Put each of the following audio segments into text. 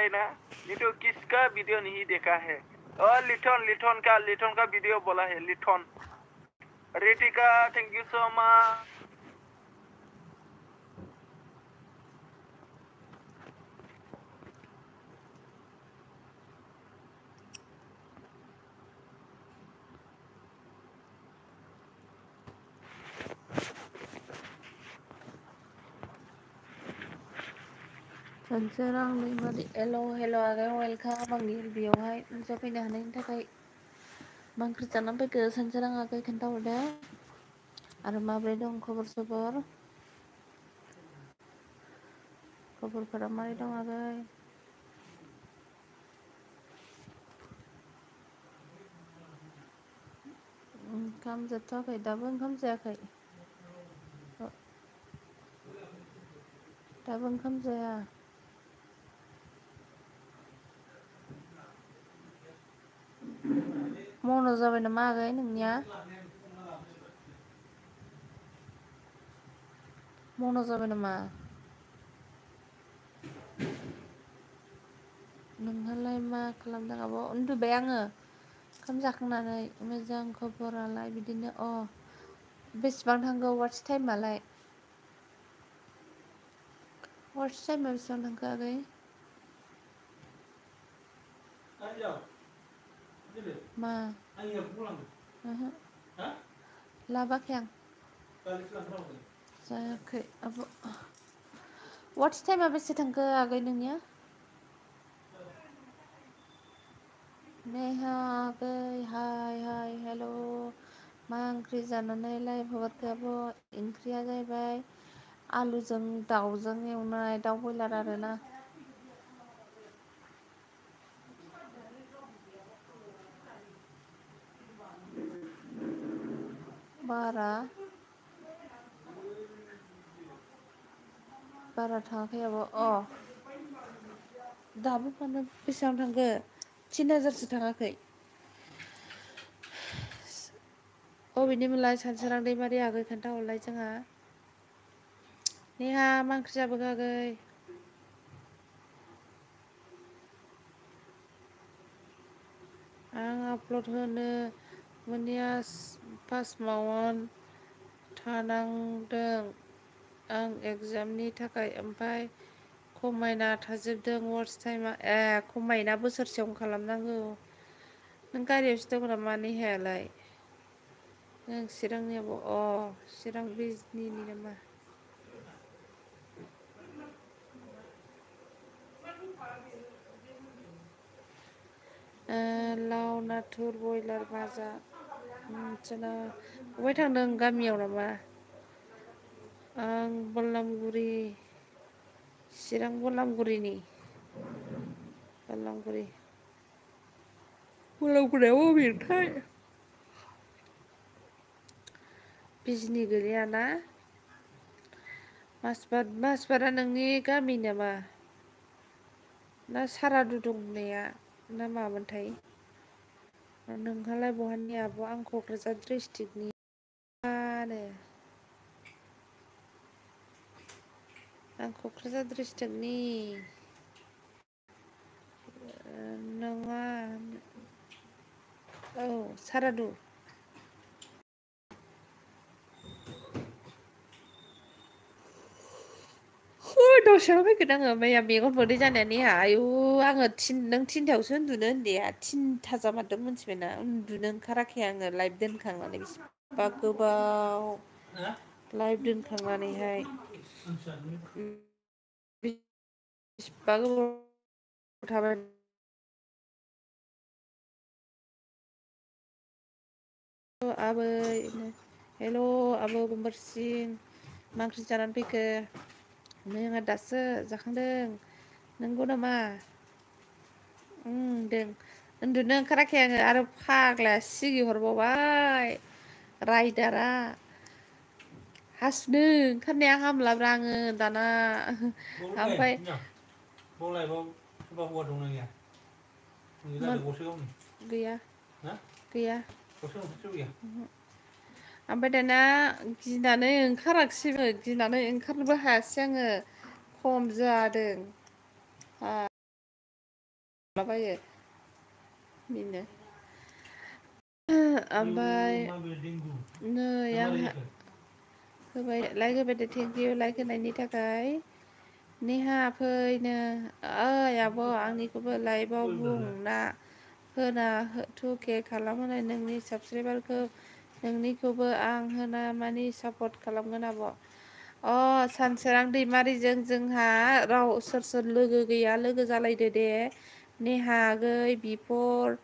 है ना, नहीं तो किसका वीडियो नहीं देखा है। और लिथन का वीडियो बोला है लिथन। Ritika thank you so much. Sanserang Limadi hello आगे वेलकाम आंनि बेयावहाय नोंसोर फैनो हानायनि थाखाय मा ओंख्रि जानानै फैखो सानसोरां आगै खोन्थाहरदो आरो माबोरै दं खबरफोरा मारै दं आगै ओंखाम जाथ'वाखै दाबो ओंखाम जायाखै दाबो ओंखाम जाया मन' जाबाय नामा आगै नोंनिया मन' जाबाय नामा नोंहालाय मा खालामदों आब' उन्दुबाय आङो ओंखाम जाखांनानै मोजां खबरालाय बिदिनो बेसेबां थांगौ वाट्स टाइमालाय वाट्स टाइमा बेसेबां थांखो आगै मा ओहो लाबाखै आं जायाखै आब' वाट्स टाइमा बेसे थांखो आगै नोंनिया नेहा आगै हाय हेल' मा ओंख्रि जानानै लाइभ हगारखो आब' ओंख्रिया जाहैबाय आलुजों दाउजों एवनाय दाउ बयलार आरोना बारा थाङाखै आब' दाबो मानो बेसेबां थांखो 3000सो थाङाखै अबेनिमोनलाय सानसोरां दैमारि आगै खोन्थाहरलाय जोंहा नेहा मा ओंख्रि जाबोखो आगै आं आपल'ड होनो मोनैया 5 मावन्ट थानांदों आं एग्जामनि थाखाय ओमफ्राय खमायना थाजोबदों वाट्स टाइमा खमायना बोसोरसेयावनो खालामनांगौ नों गारियावसो दङ नामा नेहायालाय नों चिरांनियाबो चिरां बिजनिनि नामा लाव नाथुर बयलार भाजा मिथिला बबेहाय थांदों गामियाव नामा आं बल्लामगुरि चिरां बल्लामगुरिया बबेथाय बिजनि गोलैयाना माजबादा नोंनि गामि नामा ना सारादु दंनाया ना मामोनथाय नोंहालाय बहानि आब' आं क'क्राझार डिस्ट्रिक्टनि आं क'क्राझार डिस्ट्रिक्टनि नङा सारादु दसेयाव फैगोन आङो मैया मेगन मोदै जानाया नेहा आयु आङो नों 3थायावसो उन्दुनो होननाया 3था जामारदों मिथिबायना उन्दुनो ओंखाराखै आङो लाइभ दोनखांनानै बेसेबा गोबाव लाइभ दोनखांनानैहाय बेसेबा गोबाव थाबाय आबै हेल' आब' गम्बारसिं मा ओंख्रि जानानै फैखो नै आंहा दासो जाखांदों नंगौ नामा दे उन्दुनो ओंखाराखै आङो आरो फाग्लाया सिगि हरबावबाय रायदारा हासुनो ओंखारनाया हामलाब्रा आङो दाना ओमफ्राय गैया ओमफ्राय दाना गिनानै ओंखाराखिसैबो गिनानै ओंखारनोबो हायासै आङो खम जादों माबायो बेनो ओमफ्राय नै आंहा होबाय लाइक होबाय दे थेंक इउ लाइक होनायनि थाखाय नेहा फैनो ओइ आब' आंनिखौबो लाइभआव बुं ना होना टुके खालामहोनाय नोंनि साबसक्राइबारखौ नोंनिखौबो आं होना मानि सापर्ट खालामगोन आब' सानसोरां दैमारिजों जोंहा सोर सोर लोगो गैया लोगो जालायदो दे नेहा आगै बिफर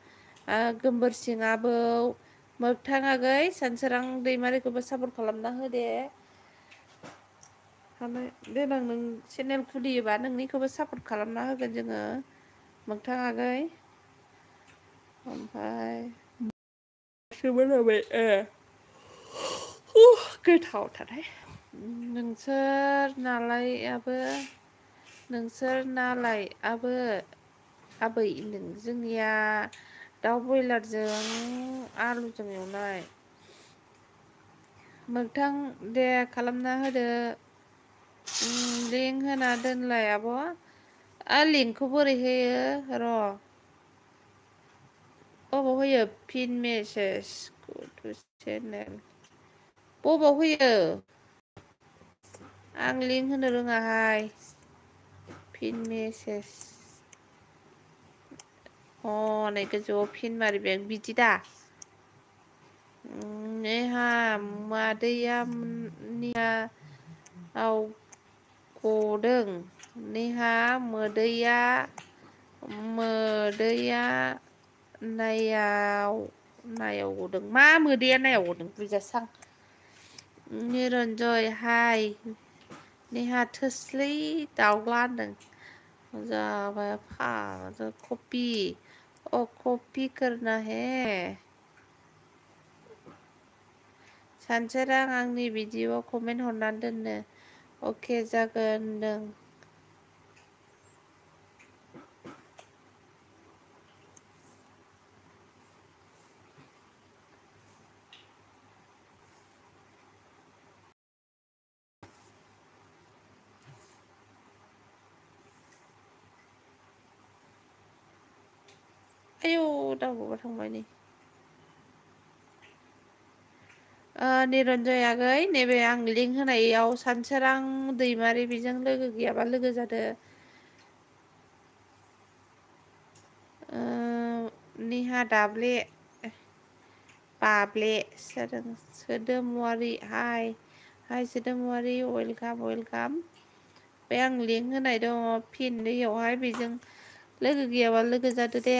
गोमबोरसिं आबौ मोगथां आगै सानसोरां दैमारिखौबो सापर्ट खालामना होदे देनां नों चेनेल खुलियोबा नोंनिखौबो सापर्ट खालामना होगोन जोङो मोगथां आगै ओमफ्राय गोथावथारहाय नोंसोर नालाय आबै जोंनिया दाउ बयलारजों आलुजों एवनाय मोगथां दे खालामना होदो लिंक होना दोनलाय आब' लिंकखौ बोरै होयो र' बबाव होयो पिन मेसेज चेनेल बबाव होयो आं लिंक होनो रोङाहाय पिन मेसेज नै गोजौआव पिन मारिबाय बिदि दा नेहा मादैया गदों नेहा मोदैया नायाव गदों मा मोदैया नायाव गदों बुजियासै आं निरन्जय हाय नेहा थोस्लै दाउला होनदों जाबाय कपि कपि करना है सानसोरां आंनि भिडिअ कमेन्ट हरनानै दोननो अके जागोन होनदों आयौ दावबा थांबाय नै निरन्जय आगै नैबे आं लिंक होनायाव सानसोरां दैमारि बेजों लोगो गैयाबा लोगो जादो नेहा दाब्ले बाब्ले सोदोमुवारि हाय सोदोमुवारि वेलकाम बे आं लिंक होनाय दङ फिन नैयावहाय बेजों लोगो गैयाबा लोगो जादो दे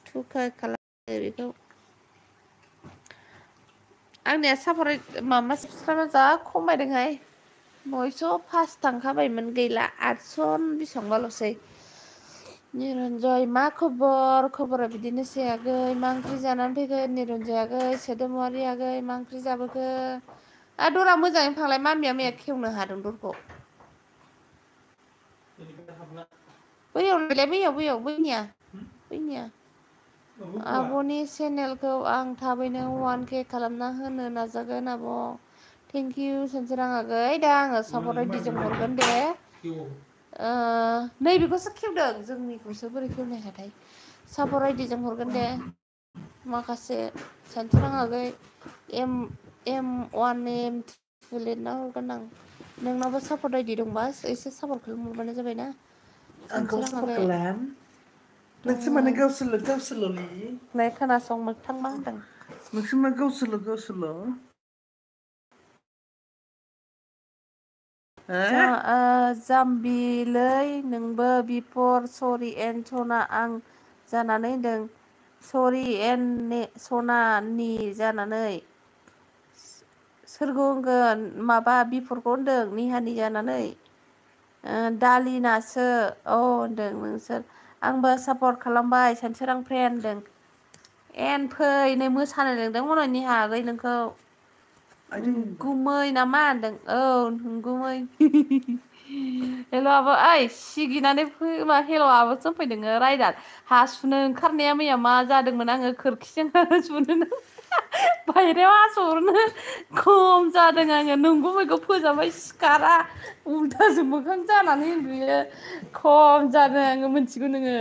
थुका खालामदो बेखौ आंनिया माबा साबसक्राइबार जा खमायदोंहाय 905 थांखाबायमोन गैला 800 बेसेबांबाल'सै निरन्जय मा खबरा बिदिनोसै आगै मा ओंख्रि जानानै फैगोन निरन्जय आगै सोदोमुवारि आगै मा ओंख्रि जाबोखो दरा मोजाङै फांलाय मामिया मैया खेवनो हादों दरखौ बैनिया आब'नि चेनेलखौ आं थाबैनो 1K खालामना होनो नाजागोन आब' थेंक इउ सानसोरां आगै दा आङो सापर्ट आइडिजों हरगोन दे नैबेखौसो खेवदों जोंनिखौसो बोरै खेवनो हायाथाय सापर्ट आइडिजों हरगोन दे माखासे सानसोरां आगै M1 M2 लिरना हरगोन आं नोंनावबो सापर्ट आइडि दंबा एसे सापर्ट खालामहरबानो जाबायना आंखौ सापर्ट खालाम नोंसोर माने गावसोरल' नै खोनासं मोगथां मा होनदों नोंसोर मा गावसोरल' जाम्बिलै नोंबो बिफर सरि एन सना आं जानानै होनदों सरि एन सनानि जानानै सोरखौ होनगोन माबा बिफरखौ होनदों निहानि जानानै दालिनासो होनदों नोंसोर आंबो सापर्ट खालामबाय सानसोरां फ्रेन्ड होनदों एन फै नै मोसानो लिंदों निहा आगै नोंखौ गुमै नामा होनदों नंगुमै हेल' आब' ओइ सिगिनानै हेल' आब'सो फै नोङो रायदार हासुनो ओंखारनाया मैया मा जादोंमोन आङो खोरखिजों हासुनो बाहेरायाव हासहरनो खम जादों आङो नंगुमैखौ फोजाबाय सिखारा उल्थासो मोखां जानानै उन्दुयो खम जादों आङो मिथिगौ नोङो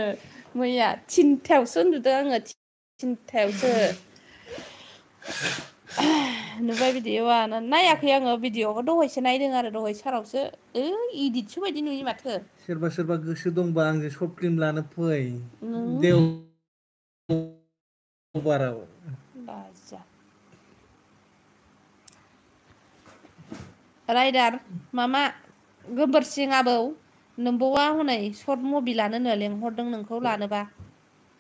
मैया थिनथायावसो उन्दुदों आङो थिनथायावसो नुबाय भिडिअआ नायाखै आङो भिडिअखौ दहायसो नायदों आरो दहाय सारावसो इदिटसो बायदि नुयो माथो सोरबा गोसो दंबा आंजों सर्ट फिल्म लानो फै देवबाराव लाजा राइडार मामा गोबोरसिं आबौ नोंबौआ हनै सर्ट मुभि लानोनो लेंहरदों नोंखौ लानोबा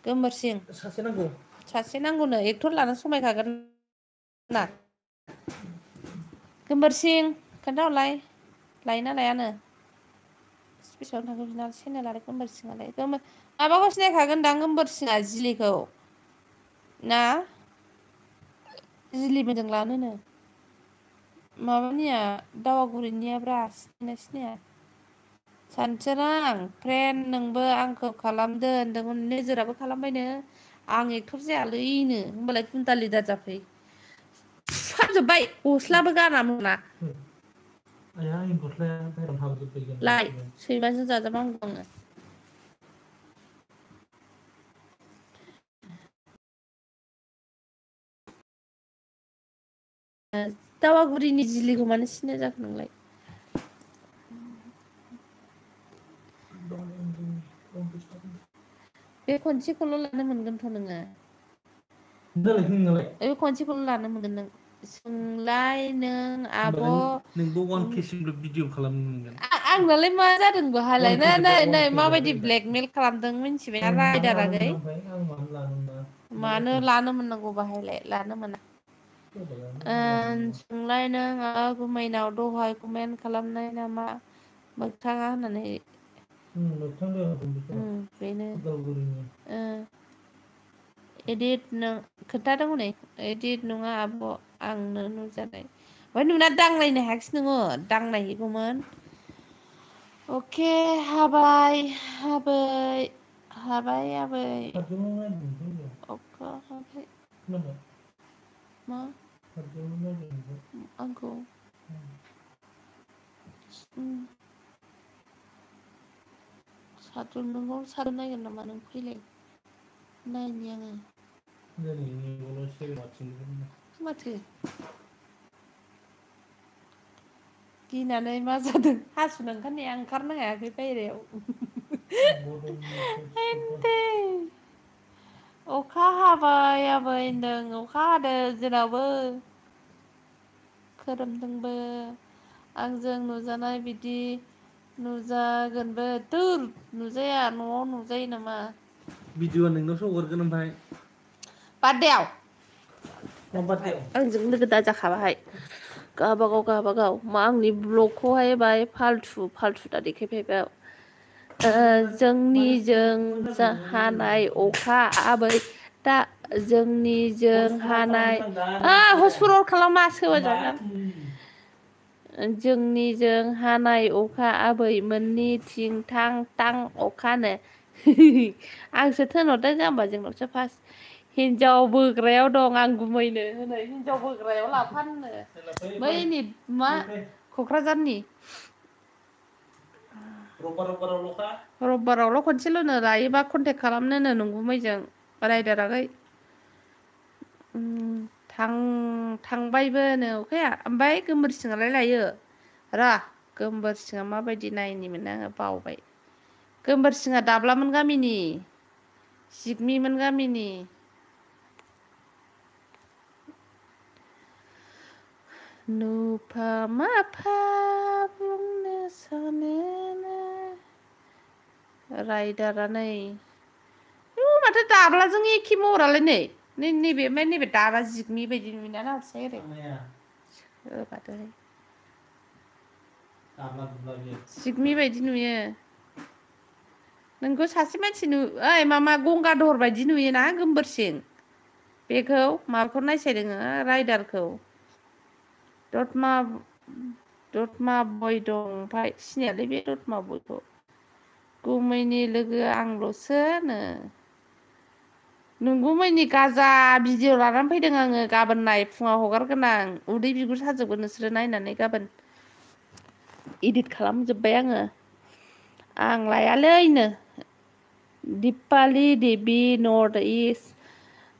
गोबोरसिं सासे नांगौ सासे नांगौनो एक्टर लानो समायखागोन ना गोबोरसिं खोन्थाहरलाय लायोना लायानो बेसेबां थांखो बिना चेनेल आरो गोबोरसिङालाय माबाखौ सिनायखागोनदां गोबोरसिङा जिलिखौ ना जिलि मोजां लानोनो माबानिया दावागुरिनिया ब्रा सिनाया सानसोरां फ्रेन्ड नोंबो आंखौ खालामदो होनदों नोजोराबो खालामबायनो आं एक्टर जायालैनो होमबालाय कुन्टा लिदार जाफै फानजोब्बाय गस्लाबो गाना मोना लाय सैमाजों जाजाबांगौ आङो दावागुरिनि जिलिखौ मानो सिनाया जाखो नोंलाय बे खनसेखौल' लानो मोनगोनथ' नोङो बे खनसेखौल' लानो मोनगोन नों सोंलाय नों आब' नोंबो 1K सिमल' भिडिअ खालामनो मोनगोन आंनालाय मा जादों बहालाय नै माबायदि ब्लेकमेल खालामदों मिन्थिबायना रायदारागै मानो लानो मोननांगौ बाहायलाय लानो मोना सोंलाय नों गुमैनाव दहाय कमेन्ट खालामनाय नामा मोगथाङा होननानै बेनो एडिट नों खोन्थादों हनै एडिट नङा आब' आंनो नुजानाय ओमफ्राय नुना दांनायनो हायाखिसै नोङो दांनायहैगौमोन अके हाबाय आबै अखा हाबाय मा आंखौ सादुन नोंखौ सादुन नायगोन नामा नों फैलाय नायनि आङो माथो गिनानै मा जादों हासुनो ओंखारनाया ओंखारनो हायाखै बायहेरायाव अखा हाबाय आबै होनदों अखा हादों जेरावबो खोरोमदोंबो आंजों नुजानाय बिदि नुजागोनबो थोर नुजाया न'आव नुजायो नामा भिडिअआ नोंनावसो हगारगोन ओमफ्राय बार्डेआव आंजों लोगो दाजाखाबाय गावबागाव मा आंनि ब्लगखौहाय बाय फाल्थु दा देखायफैबाय जोंनिजों हानाय अखा आबै दा जोंनिजों हानाय हसपिटाल खालामा जोंनिजों हानाय अखा आबै मोननिथिं थां थां अखानो आंसो थोनहरदों जाम्बा जोंनावसो फार्स्ट हिनजाव बोग्रायाव दं आं गुमैनो होनै हिनजाव बोग्रायाव लाफानो बैनि मा क'क्राझारनि रबबारावल' खनसेल'नो लायोबा कन्टेक्ट खालामनोनो नंगुमैजों रायदाराखै थांबायबोनो अखाया ओमफ्राय गोबोरसिङालाय लायो गोबोरसिङा माबायदि नायनिमोन आङो बावबाय गोबोरसिङा दाब्लामोन गामिनि जिगमिमोन गामिनि नुफा माफा बुंनो सानोना रायदारा नै माथो दाब्लाजों एखे महरालाय नैबे ओमफ्राय नैबे दाबा जिगमि बायदि नुयोना नारसै ओरै होबाथाय जिगमि बायदि नुयो नोंखौ सासे मानसि ओइ मामा गंगाधर बायदि नुयोना गोबोरसिं बेखौ माबाखौ नायसाय नोङो रायदारखौ दतमा बय दं ओमफ्राय सिनायालै बे दतमा बयखौ गुमैनि लोगो आंल'सोनो नंगुमैनि गाजा भिडिअ लानानै फैदों आङो गाबोन नाय फुङाव हगारगोन आं उदै बिगुर साजोबगोन नोंसोरो नायनानै गाबोन इदिट खालामजोब्बाय आङो आं लायालैनो Dipali Devi North East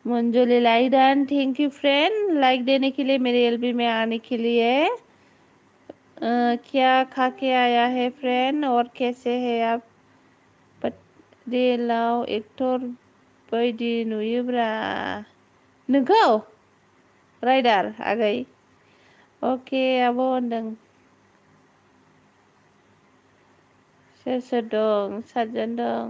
Manjuli like Don thank you friend like देने के लिए मेरे एलबी में आने के लिए क्या खा के आया है फ्रेंड और कैसे है आप पटेलाव एक्टर बायदि नुयोब्रा नोंखौ राइडार आगै ओके आब' होनदों सोर सोर दं सातजन दं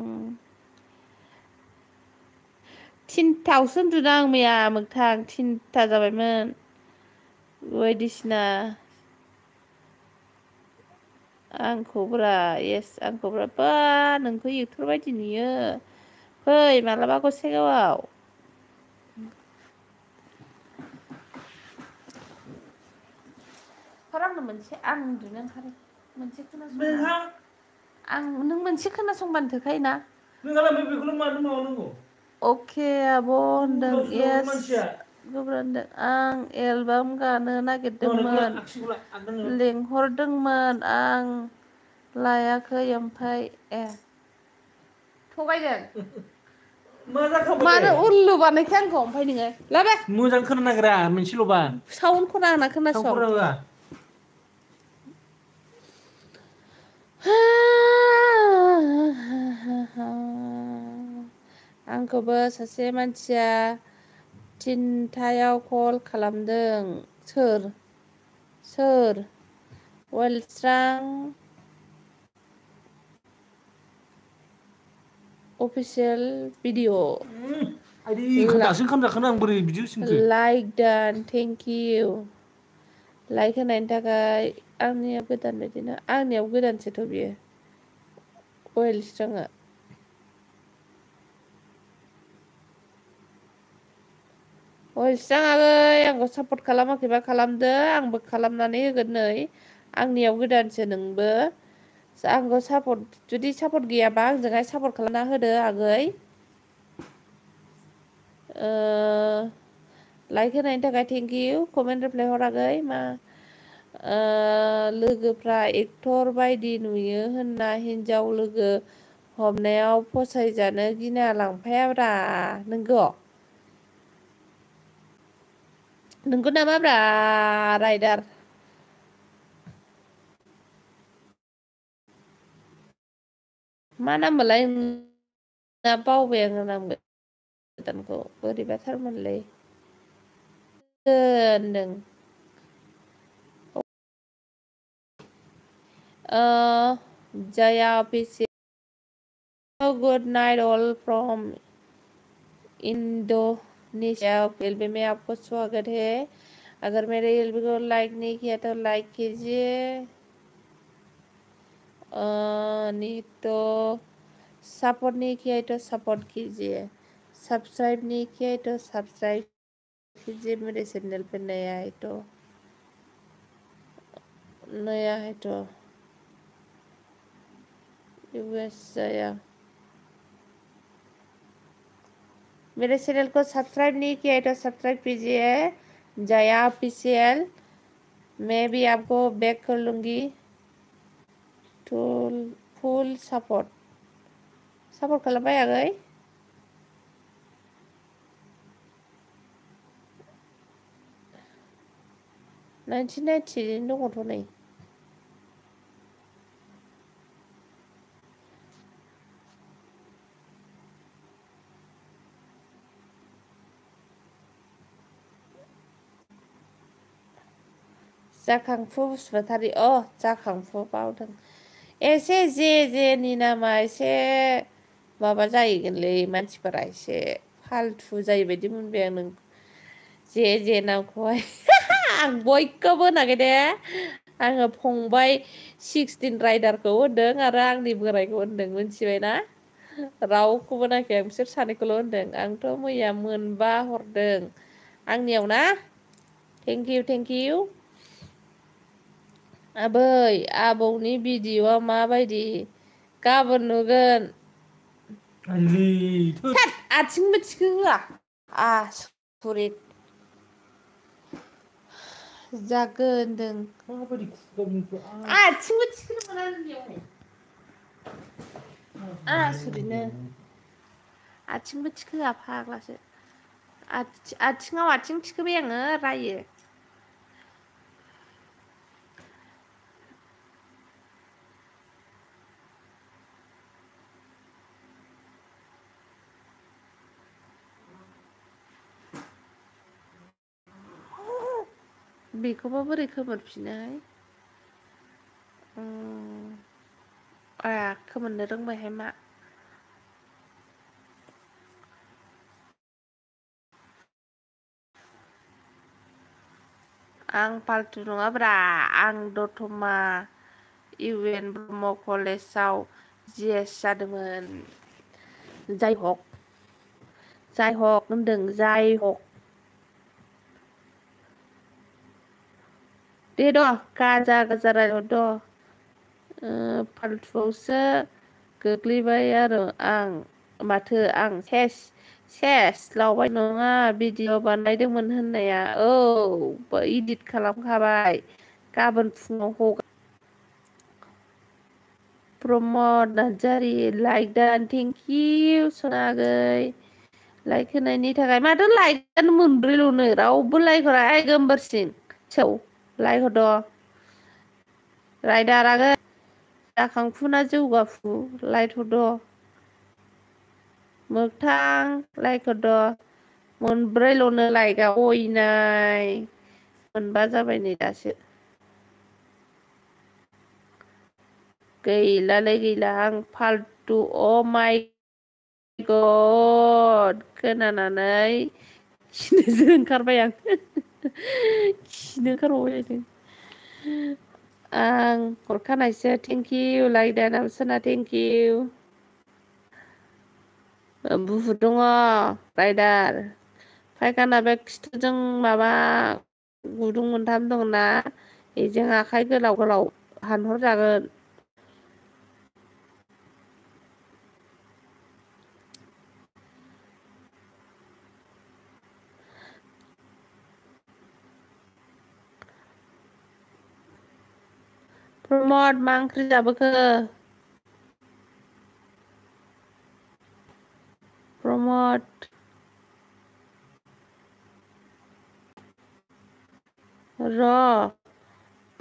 10,000 जुदा आं मैया मोगथां 3ता जाबायमोन बायदिसिना आंखौब्रा येस आंखौब्रा बा नोंखौ एक्टर बायदि नुयो फै मालाबा गसाइगावआव आंनो मोनसे आं उन्दुनो ओंखारो मोनसे खोनासंनो आं नों मोनसे खोनासंबानो थोखायो ना नोंहालाय ओमफ्राय बेखौल' मानो मावनांगौ अके आब' होनदों येस गोब्रा होनदों आं एलबाम गानो नागिरदोंमोन लेंहरदोंमोन आं लायाखै ओमफ्राय ए थगायदों मा जाखांबाय मानो उल्लु बानायखो आंखौ ओमफ्राय नोङो लाबे मोजां खोनानो नागिरा मोनसेल'बा साउन्ड खना आंना खोनासं आंखौबो सासे मानसिया 3टायाव कल खालामदों सोर वेलस्रां official video like done thank you like होनायनि थाखाय आंनियाव गोदान बायदिनो आंनियाव गोदानसोथ' बियो वेलस्राङा वेलस्राङागै आंखौ सापर्ट खालामाखैबा खालामदो आंबो खालामनानै होगोन नै आंनियाव गोदानसो नोंबो आंखौ सापर्ट जुदि सापर्ट गैयाबा आंजोंहाय सापर्ट खालामना होदो आगै लाइक होनायनि थाखाय थेंक इउ कमेन्ट रिप्लाय हरागै मा लोगोफ्रा एक्टर बायदि नुयो होनना हिन्जाव लोगो हमनायाव फसायजानो गिना लांफायाब्रा नंगौ नामाब्रा राइडार मा नाममोनलाय बावबाय आङो नाम गोदानखौ बोरैबाथारमोनलै होनदों Jaya official good night all from Indonesia LB में आपको स्वागत है अगर मेरे एलबी को लाइक नहीं किया तो लाइक कीजिए नहीं तो सपोर्ट नहीं किया है तो सपोर्ट कीजिए सब्सक्राइब नहीं किया है तो सब्सक्राइब कीजिए मेरे चैनल पे नया है तो यूएस जया मेरे चैनल को सब्सक्राइब नहीं किया है तो सब्सक्राइब कीजिए जया ऑफिशियल मैं भी आपको बैक कर लूँगी फुल सपोर्ट खालामबाय आगै 1990 दङथ' नै जाखांफु बसुमतारी जाखांफु बावदों एसे जेनि नामा एसे माबा जाहैगोनलै मानसिफोरा एसे फालतु जायो बायदि मोनबाय आं नों जे नामखौहाय आं बयखौबो होनाखै दे आङो फंबाय 16 राइडारखौ होनदों आरो आंनि बोरायखौ होनदों मिथिबायना रावखौबो नायाखै आं बिसोर सानैखौल' होनदों आंथ' मैया मोनबा हरदों आंनियाव ना थेंक इउ आबै आबौनि भिडिअआ माबायदि गाबोन नुगोन आथिंबो थिखो होआ आसुरित जागोन होनदों आथिंबो थिखोनो मोना नोंनियावहाय आसुरितनो आथिंबो थिखोआ फाग्लासो आथिङाव आथिं थिखोबाय आङो रायो बेखौबा बोरै खोमोरफिनोहाय खोमोरनो रोंबायहाय मा आं फाल्थु नङाब्रा आं दतमा इउएन ब्रह्म कलेजाव जिएस जादोंमोन जाय हक होनदों जाय हक दे गाजा रायहर फाल्थुआवसो गोग्लैबाय आरो माथो आं सेस लावबाय नङा भिडिअ बानायदोंमोन होननाया औ इदिट खालामखाबाय गाबोन फुङाव हगार प्रमद नार्जारि लाइक दान थेंकिउ सनागै लाइक होनायनि थाखाय माथो लाइकआनो मोनब्रैल'नो रावबो लाइक हरा गोमबोरसिं सौ लाइक हरद रायदार आगै जाखांफुना जौगाफु लाइक हरद मोगथां लाइक हरद मोनब्रैल'नो लाइकआ अयनाय मोनबा जाबाय नै दासो गैलालै गैला आं फाल्थु माइ गड खोनानानै खिनोसो ओंखारबाय आं खिनो ओंखारबावबाय आं हरखानायसो थेंकिउ लाइक दानाम सोना थेंकिउ बुहु दङ राइडार फायखाना बे खिथुजों माबा गुदुं मोनथाम दंना बेजों आखाइ गोलाव हानहरजागोन प्रमद मा ओंख्रि जाबोखो प्रमद र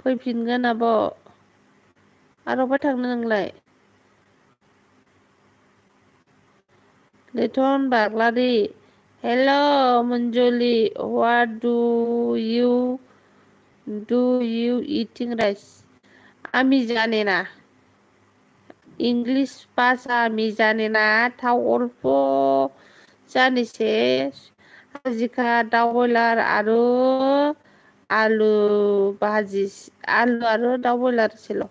फैफिनगोन आब' आरो अबाय थांनो नोंलाय Liton Baglary hello' Manjuli what do you eating rice आमी जाने ना इंग्लिश भाषा आमी जाने ना थाव अल्प जानिसे हाजिका दाउ बयलार आरो आलु भाजी आलु आरो दाउ बयलारसेल'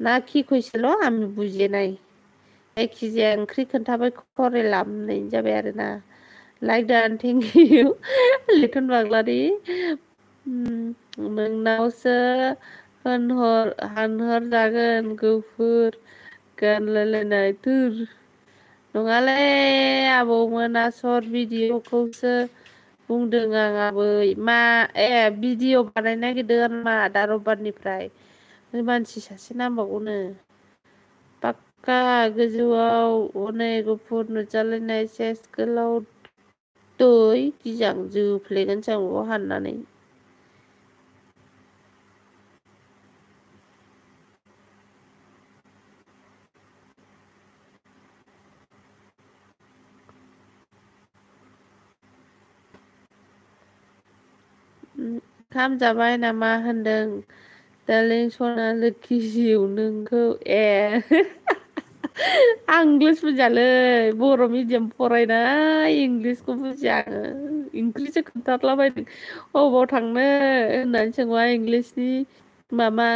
ना कि कइसेल' आमी बुजिए नाय जायखिजाया ओंख्रि खोन्थाबाय खरेलामनाय जाबाय आरोना लाइक दान थेंकिउ लिटन बाग्लारि नोंनावसो हानहर जागोन गुफुर गानलायलायनाय थुर नङालै आबौमोना सर्ट भिडिअखौसो बुंदों आं आबै मा भिडिअ बानायनो नागिरदों मा दा रबिबारनिफ्राय मानसि सासे नांबावगौनो पाक्का गोजौआव हनै गुफुर नुजालायनाय सेस गोलाव दै गिजां जोफ्लेगोनसो आं बेखौ हाननानै ओंखाम जाबाय नामा होनदों दार्लिं सना लोखि जिउ नोंखौ आं इंलिस बुजियालै बर' मिडियाम फरायनाय इंलिसखौ बुजिया आङो इंलिससो खोन्थालाबायदों अबाव थांनो होननानै सोंबा इंलिसनि माबा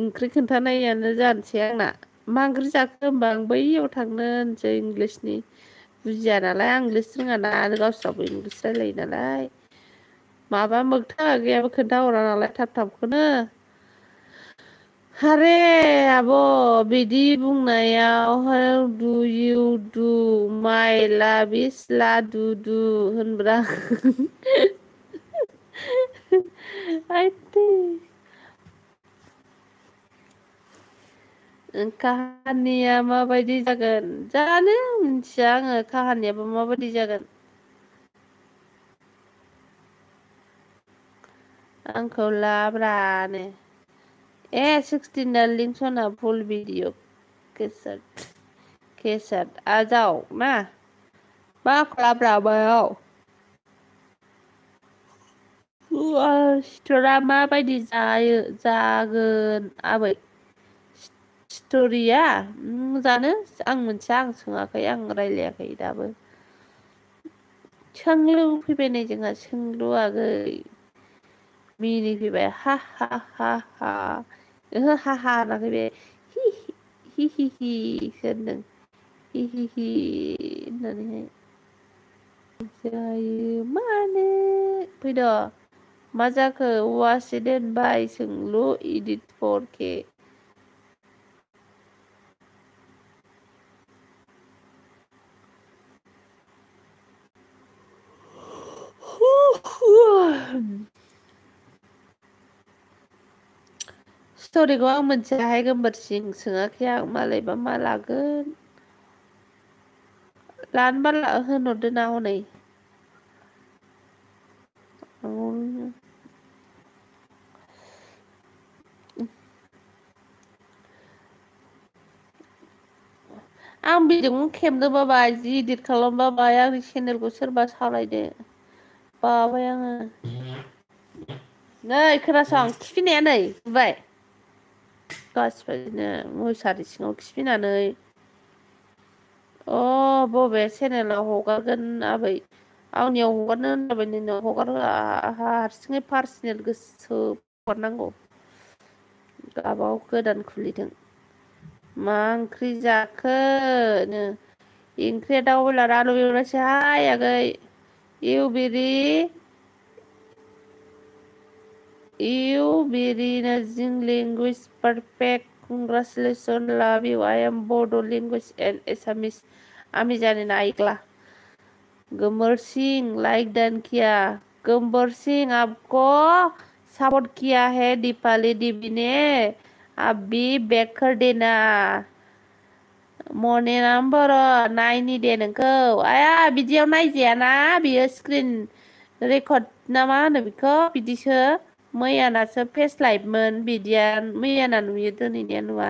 ओंख्रि खोन्थानायानो जानोसै आंना मा ओंख्रि जाखो होनबा आं बैयाव थांनो होनसै इंलिसनि बुजिया नालाय आं इंलिस रोङाना आरो गावस्राबो इंलिस रायलायो नालाय माबा मोगथां आगैयाबो खोन्थाहरा नालाय थाबखौनो आरे आब' बिदि बुंनायाव हाउ डु इउ डु माइ लाभ इज ला डु होनब्रा काहानिया माबायदि जागोन जानो मिथिया आङो काहानियाबो माबायदि जागोन आंखौ लाब्रानो 16 लिंक सना फुल वीडियो केसेट आ जाओ ना मा खालामब्राबायाव स्ट'रा माबायदि जागोन आबै स्ट'रिया जानो आं मोनथिया आं सोङाखै आं रायलायाखै दाबो सोंलु फैबाय नै जोंहा सोंलु आगै मिनिफैबाय हा हा हा हा ओहो हा हा होनाखै बे हि हि हि हि होनदों हि हि हि होननानैहाय जायो मानो फैद' मा जाखो औवासो दोनबाय सोंलु इदिट 4K स्ट'रिखौ आं मोनथियाहाय गोमबोरसिं सोङाखै आं मालायबा मा लागोन लानोबा होनहरदो ना हनै आं बेजों खेबनो बाबाय जि इदिट खालामबाबाय आंनि चेनेलखौ सोरबा सालायदो बाबाय आङो नै खोनासं खिफिनाया नै नुबाय गासिबो मुसारि सिङाव खिफिनानै बबे चेनेलाव हगारगोन आबै आंनियाव हगारनो होनबाय नोंनाव हगार होआ हारसिङै पार्सनेल गोसो हरनांगौ गाबाव गोदान खुलिदों मा ओंख्रि जाखोनो ओंख्रिया दाउ बयलार आलु एवनायसोहाय आगै you very nothing language perfect congratulation love you I am Bodo language and Assamese आमी जाने ना आइगला गब्बर सिंह लाइक डन किया गब्बर सिंह आपको सपोर्ट किया है दीपाली दीदी ने आप भी बैक कर देना मने नाम्बार नायनि दे नोंखौ आया बिदियाव नायजायाना बियो स्क्रिन रेकर्ड ना मा होनो बेखौ बिदिसो मैयानासो फेस लाइभमोन बिदिया मैयाना नुयो दिनैनिया नुवा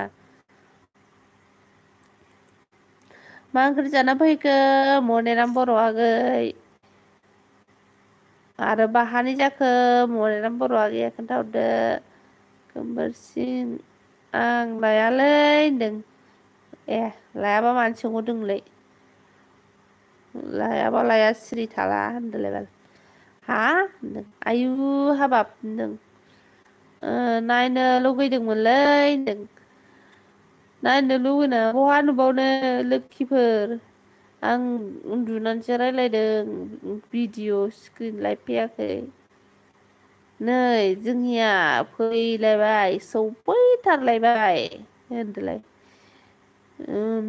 मा ओंख्रि जाना फैखो मनेराम बर' आगै आरो बाहानि जाखो मनेराम बर' आगैया खोन्थाहरदो गोमबोरसिं आं लायालै होनदों लायाबा मानो सोंहरदों नोंलाय लायाबा लाया सिरि थाला होनदोलाय बाल हा होनदों आयु हाबाब होनदों नायनो लुगैदोंमोनलै होनदों नायनो लुगैना बहा नुबावनो लोखिफोर आं उन्दुनानैसो रायलायदों भिडिअ स्क्रिन लाइभ फैयाखै नै जोंनिया फैलायबाय सफैथारलायबाय होनदोलाय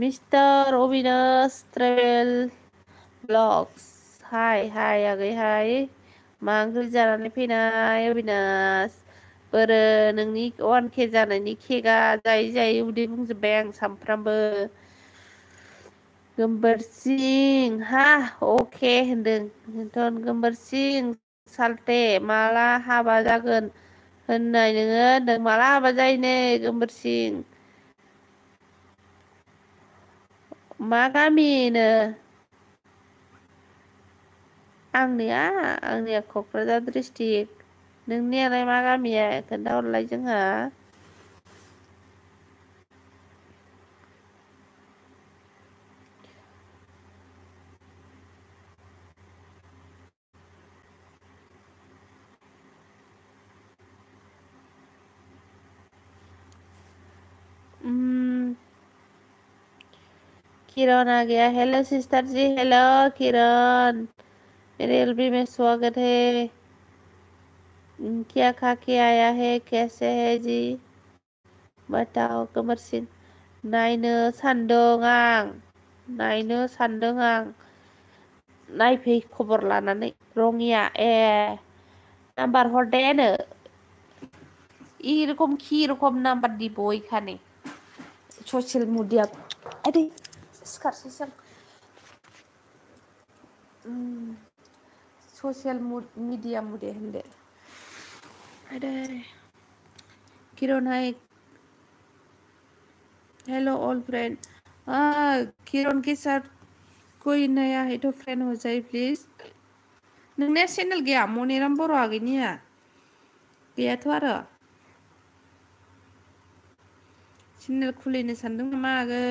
मिस्टार अबिनाश ट्रेभेल ब्लग्स हाय हाय आगै हाय मा ओंख्रि जानानै फैनाय अबिनाश बोरो नोंनि 1K जानायनि केकआ जायै जायै उदै बुंजोब्बाय आं सामफ्रामबो गोमबोरसिं हा अके होनदों गोमबोरसिं सालथे माला हाबा जागोन होननाय नोङो होनदों माला हाबा जायोनो गोमबोरसिं मा गामिनो आंनिया क'क्राझार डिस्ट्रिक्ट नोंनियालाय मा गामिया खोन्थाहरलाय जोंहा किरण आ गया हेलो सिस्टर जी हेलो किरण मेरे एलबी में स्वागत है क्या खा के आया है कैसे है जी बताओ गोमोर सिंह नायनो सानदों आं नायफै खबर लानानै रङिया नाम्बार हरदेनो इरकम नाम्बार দিব এখানে ससियेल मिडिया आदै सिखारसैसो ससियेल मिडिया मुदे होनदो आदै किरण हाय हेलो ऑल फ्रेंड किरण के साथ कोई नया है तो फ्रेंड हो जाए प्लीज नोंनिया चेनेल गैया मनिराम बर' आगैनिया गैयाथ' आरो चेनेल खुलिनो सानदों नामा आगै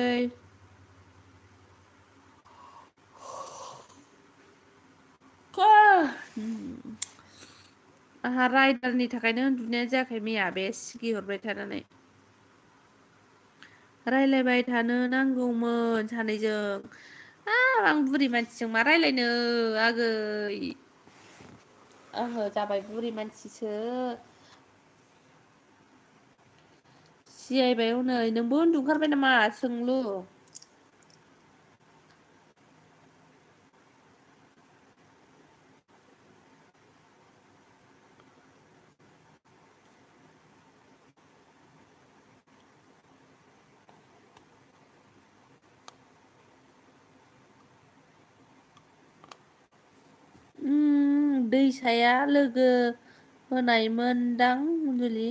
आहा राइडारनि थाखायनो उन्दुनाया जायाखै मैया बे सिगि हरबाय थानानै रायलायबाय थानो नांगौमोन सानैजों आं बुरि मानसिजों मा रायलायनो आगै आङो जाबाय बुरि मानसिसो सियायबाय हनै नोंबो उन्दुओंखारबाय नामा सोंलु दैसाया लोगो होनायमोनदां अनजुलि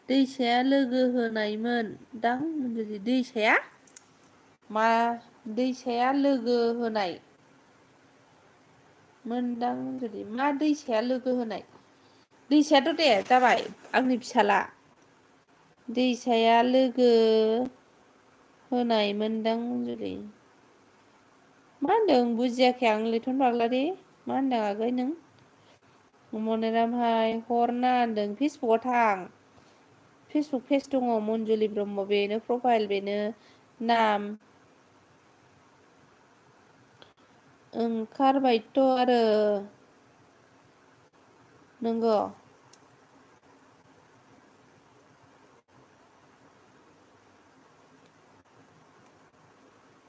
दैसाया लोगो होनायमोनदां अनजुलि दैसाया मा दैसाया लोगो होनाय मोनदां अनजुलि मा दैसाया लोगो होनाय दैसायाथ' दे जाबाय आंनि फिसाला दैसाया लोगो होनायमोनदां अनजुलि मा होनदों बुजियाखै आं लिथन बाग्लारि मा होनदों आगै नों मनिरामहाय हरना होनदों फेसबुकआव थां फेसबुक पेज दङ मन्जुलि ब्रह्म बेनो प्रफाइल बेनो नाम ओंखारबायथ' आरो नंगौ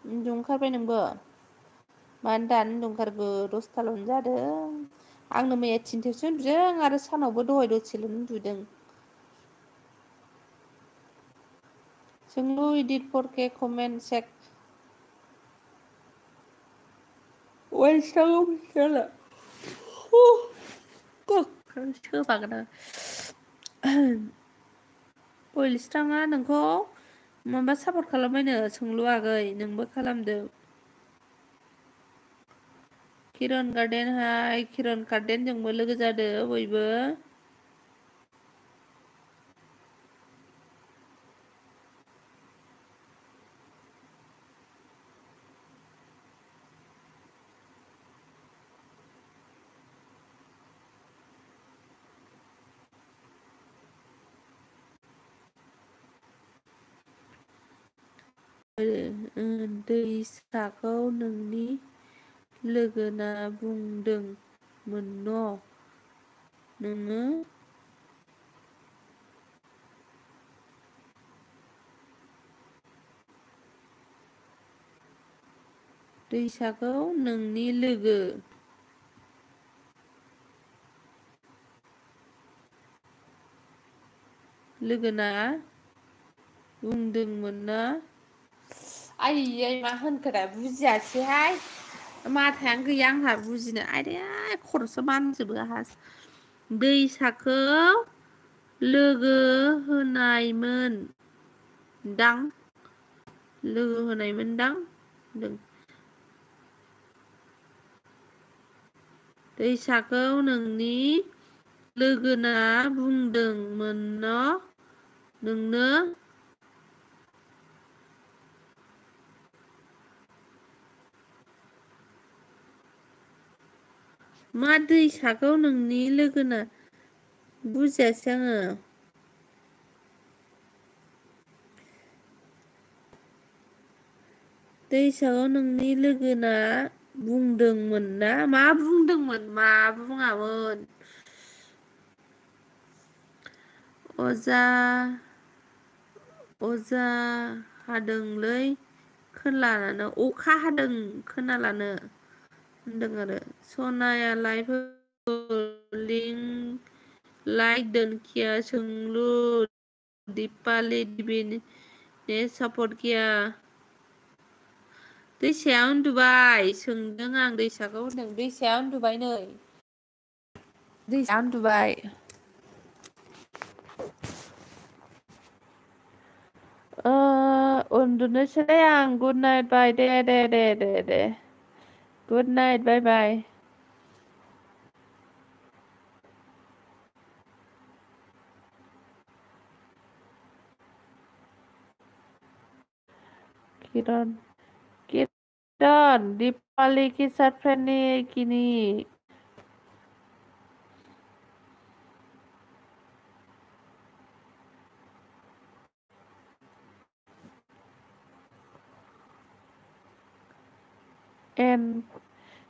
उन्दुओंखारबाय नोंबो मानो दानो उन्दुओंखारखो 10थाल'नो जादों आंनो मैया 3थायावसो उन्दुदों आरो सानावबो दहाय दसेल' उन्दुदों सोंलु इडिट 4K कमेन्ट चेक वेल्सआव मिथिला सोबागोन वेल्सथाङा नोंखौ माबा सापर्ट खालामबायनो सोंलु आगै नोंबो खालामदो किरण गार्डेन हाय किरण गार्डेनजोंबो लोगो जादो बयबो दैसाखौ नोंनि लोगोना बुंदोंमोन नोङो दैसाखौ नोंनि लोगोना बुंदोंमोन ना आयै मा होनखो दा बुजियासैहाय माथायानो गैया आंहा बुजिनो आयदै खर'सो मानजोबो आंहा दैसाखौ लोगो होनायमोनदां दैसाखौ नोंनि लोगोना बुंदोंमोन नोंनो मा दैसाखौ नोंनि लोगोना बुजियासै आङो दैसाखौ नोंनि लोगोना बुंदोंमोन ना मा बुंदोंमोन मा बुङामोन अजा हादोंलै खोनालानो अखा हादों खोनालानो होनदों आरो सनायालाय लिंक लाइक दोनखिया सोंलु दिपालि दे सापर्ट गैया दैसाया उन्दुबाय सोंदों आं दैसाखौ होनदों दैसाया उन्दुबाय नै दैसाया उन्दुबाय उन्दुनोसैलै आं गुड नाइट बाय दे गुड नाइट बाय बाय किरण दीपाली की साथ फ्रेंड किनी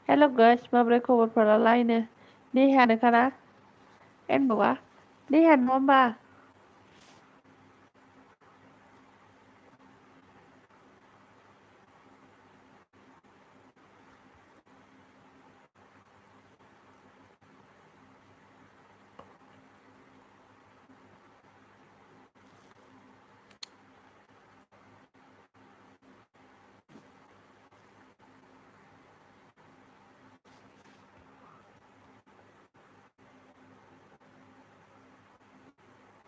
हेलो गाइस माब्रै खबरफोरालायनो नेहानोखाना एनबा नेहान नङा होमबा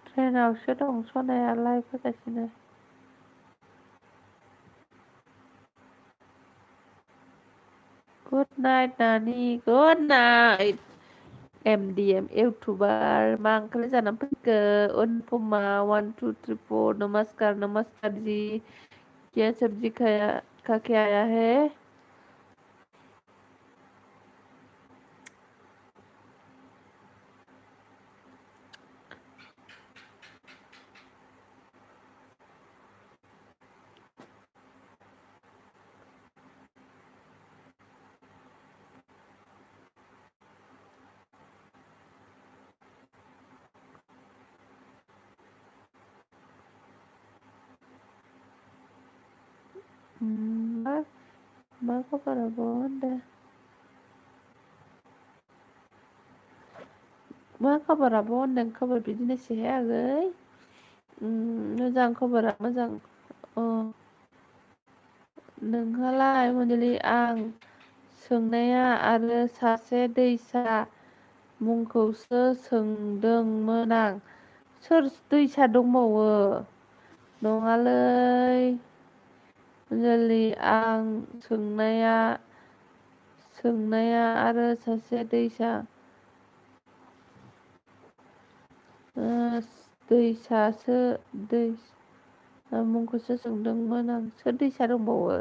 ट्रेनावसो दं सनाया लाइभ होगासिनो गुड नाइट नानी गुड नाइट MDM यूट्यूबर मा ओंख्रि जानानै फैखो अनुपमा 1 2 3 4 नमस्कार जी क्या सब्जी खा के आया है मा खबरा होनदों मा खबरा होनदों खबर बिदिनोसैहाय आगै मोजां खबरा मोजां नोंहालाय मन्जलि आं सोंनाया आरो सासे दैसा मुंखौसो सोंदोंमोन आं सोर दैसा दंबावो नङालै मन्जलि आं सोंनाया आरो सासे दैसा मुंखौसो सोंदोंमोन आं सोर दैसा दंबावो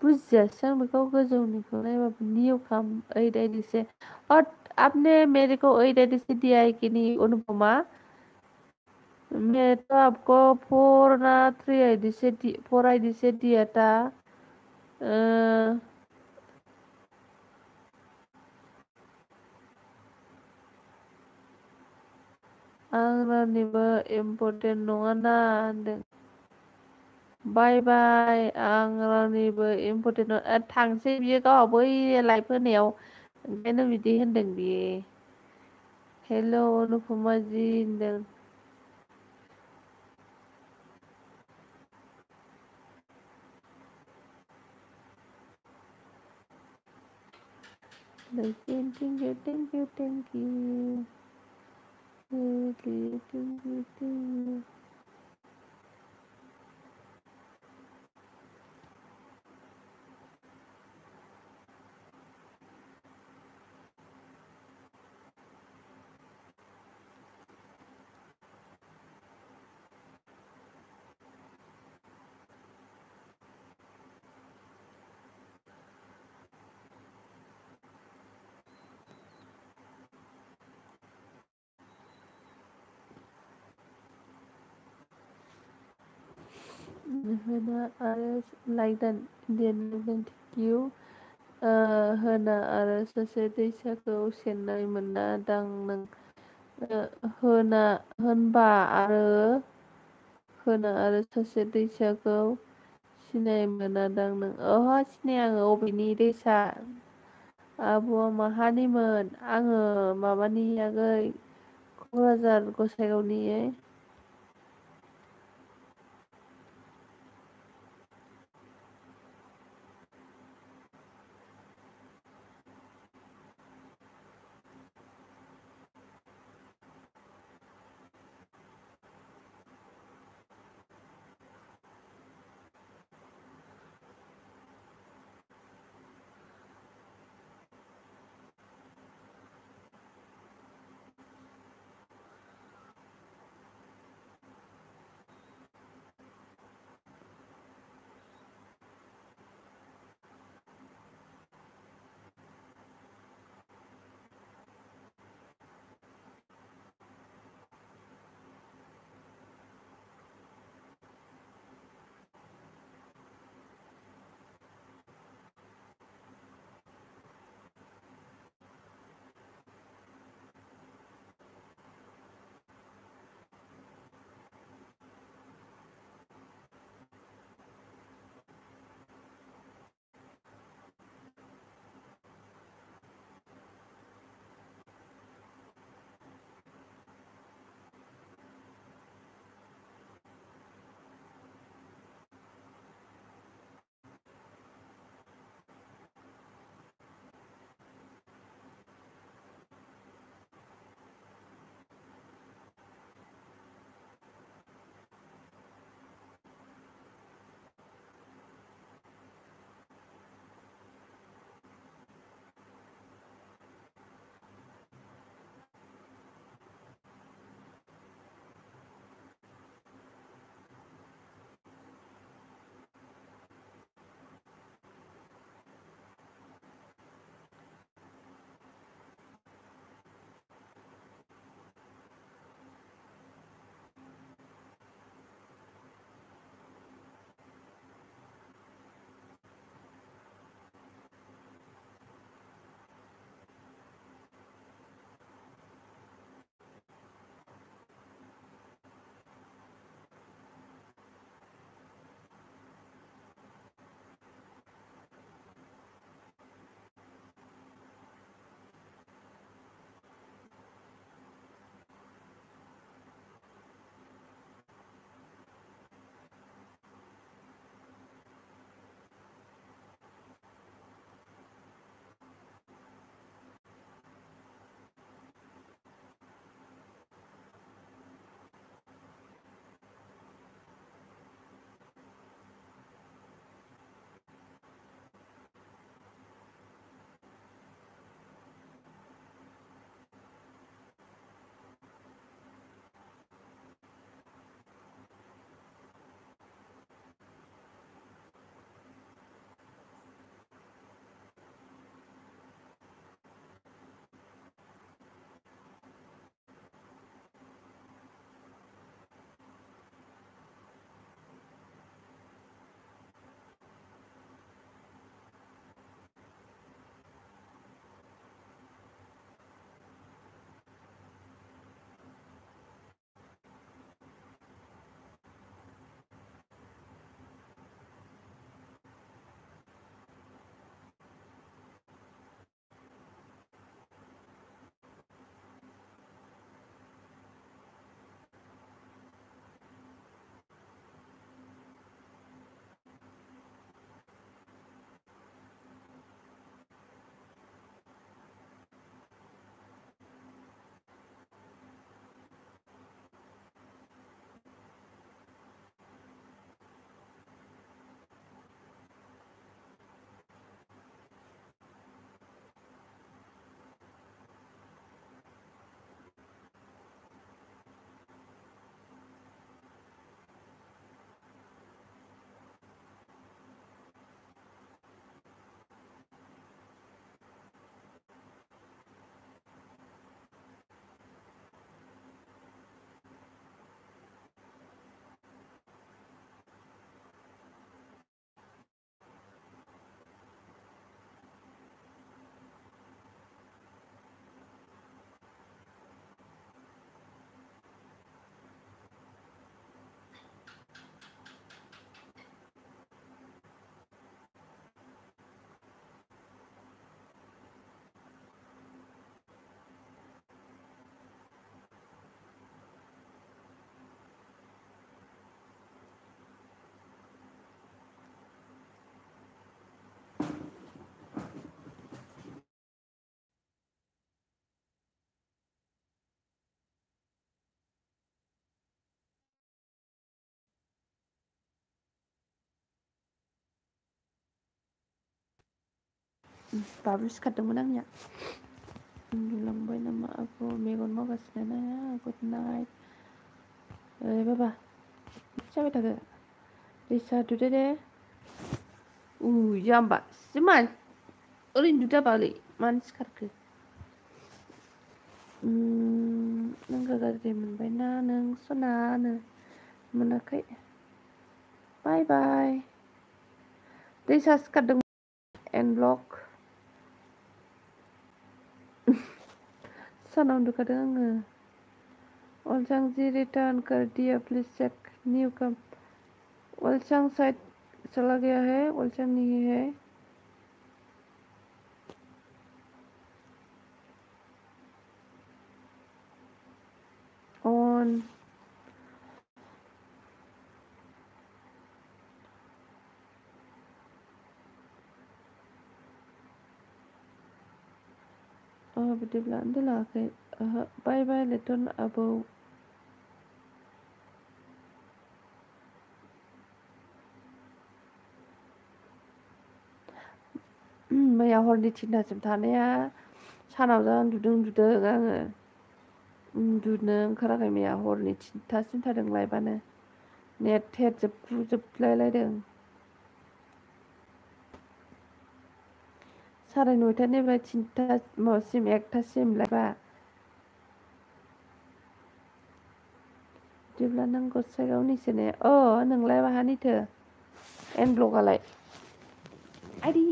बुझियासै आं बेखौ गोजौनिखौ नायबाबो न्यू कम 8 आईडी से और आपने मेरे को 8 आईडी से दिया है कि नहीं अनुपमा मैं तो आपको 4 आईडी से दिया था आं रावनिबो इम्पर्टेन्ट नङाना होनदों बाय बाय आं रावनिबो इम्पर्टेन्ट थांसै बियो गावहा बै लाइभ होनायाव ओंखायनो बिदि होनदों बियो हेल' अनुपमा जी होनदों thank you Hannah Ares like that Indian thank you होना आरो सासे दैसाखौ सेन्नाय मोना दां नों होना होनबा आरो होना आरो सासे दैसाखौ सिनाय मोना दां नों सिनाया आङो अबेनि दैसा आब'आ माहानिमोन आङो माबानि आगै क'क्राझार गसाइगावनि बाबु सिखारदोंमोन आंनिया उन्दुलांबाय नामा आब' मेगन मावगासिनो ना गुड नाइट ओइ बाबा जाबाय थाखो दै सादुदो दे जाम्बा सिमान ओरैनो दुदाबालै मानो सिखारखो नोंखौ गाज्रि मोनबायना नों सनानो मोनाखै बाय बाय दैसा सिखारदों एन ब्लक सानाव उन्दुखादों आङो अलचां जी रिटर्न कर दिया प्लीज चेक न्यू कम अलचां साइड चला गया है अलचां नहीं है ऑन बिदिब्ला उन्दुलाङाखै बाय बाय लेटन आबौ मैया हरनि 3थासिम थानाया सानाव जा उन्दुदों आङो उन्दुनो ओंखाराखै मैया हरनि 3थासिम थादों लाइबानो नेट थेट जोबलायलायदों 9:30निफ्राय 3थासिम 1थासिम लाइबा बिदिब्ला नों गसाइगावनिसो ने नोंलाय माहानिथो एन ब्लकआलाय आइदि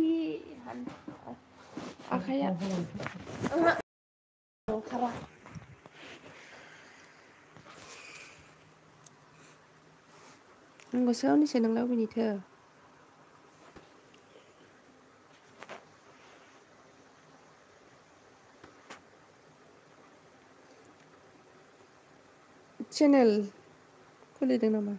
आखाइया ओंखारा गसाइगावनिसो नोंलाय अबेनिथो चेनेल खुलिदों नामा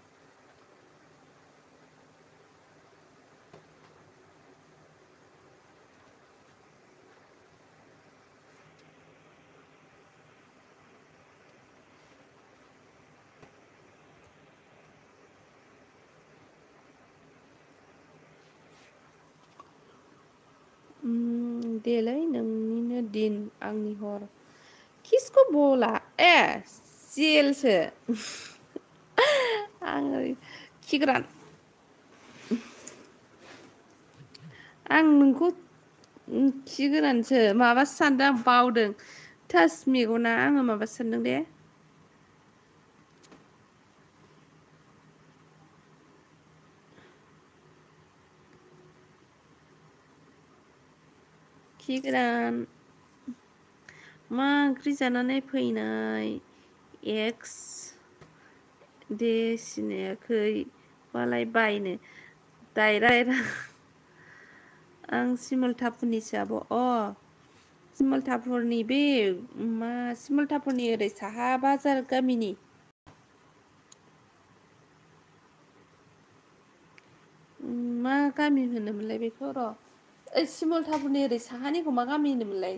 देलै नोंनिनो दिन आंनि हर किसको बोला जेलसो आङो खिग्रान आं नोंखौ खिगोरानसो माबासो सानदों आं बावदों थास मेगना आङो माबासो सानदों दे खिगोरान मा ओंख्रि जानानै फैनाय एक्स दे सिनायाखै बालाय बायनो दायरा आं सिमलटापुरनिसो आब' सिमलटापुरनि बे सिमलटापुरनि ओरै साहा बाजार गामिनि मा गामि होनोमोनलाय बेखौ र' सिमलटापुरनि ओरै साहानिखौ मा गामि होनोमोनलाय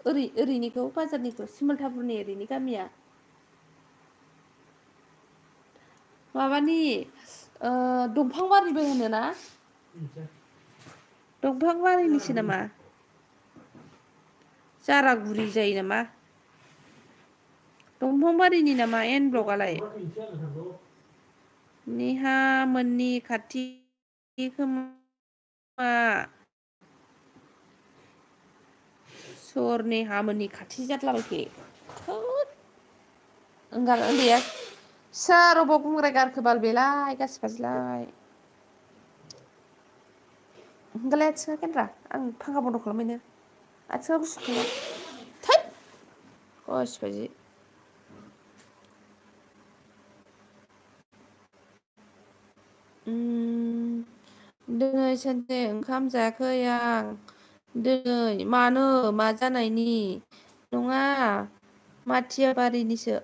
ओरैनिखौ बाजारनिखौ सिमलटापुरनि ओरैनि गामिया माबानि दंफांबारिबो होनोना दंफांबारिनिसो नामा जारागुरि जायो नामा दंफांबारिनि नामा एन ब्लकआलाय नेहा मोननि खाथि खोमा सोर नेहा मोननि खाथि जाद्लाबायखो उन्दैया सोर अबाव गुंग्राय गारखो बाल बेलाय गासिबाजिलाय होंगालाय आथिङा केन्द्रा आं फांखा बन्द' खालामबायनो आथिङा गुसु खालाम थै गासिबाजि दिनै सानसे ओंखाम जायाखै आं दिनै मानो मा जानायनि नङा माथियाबारिनिसो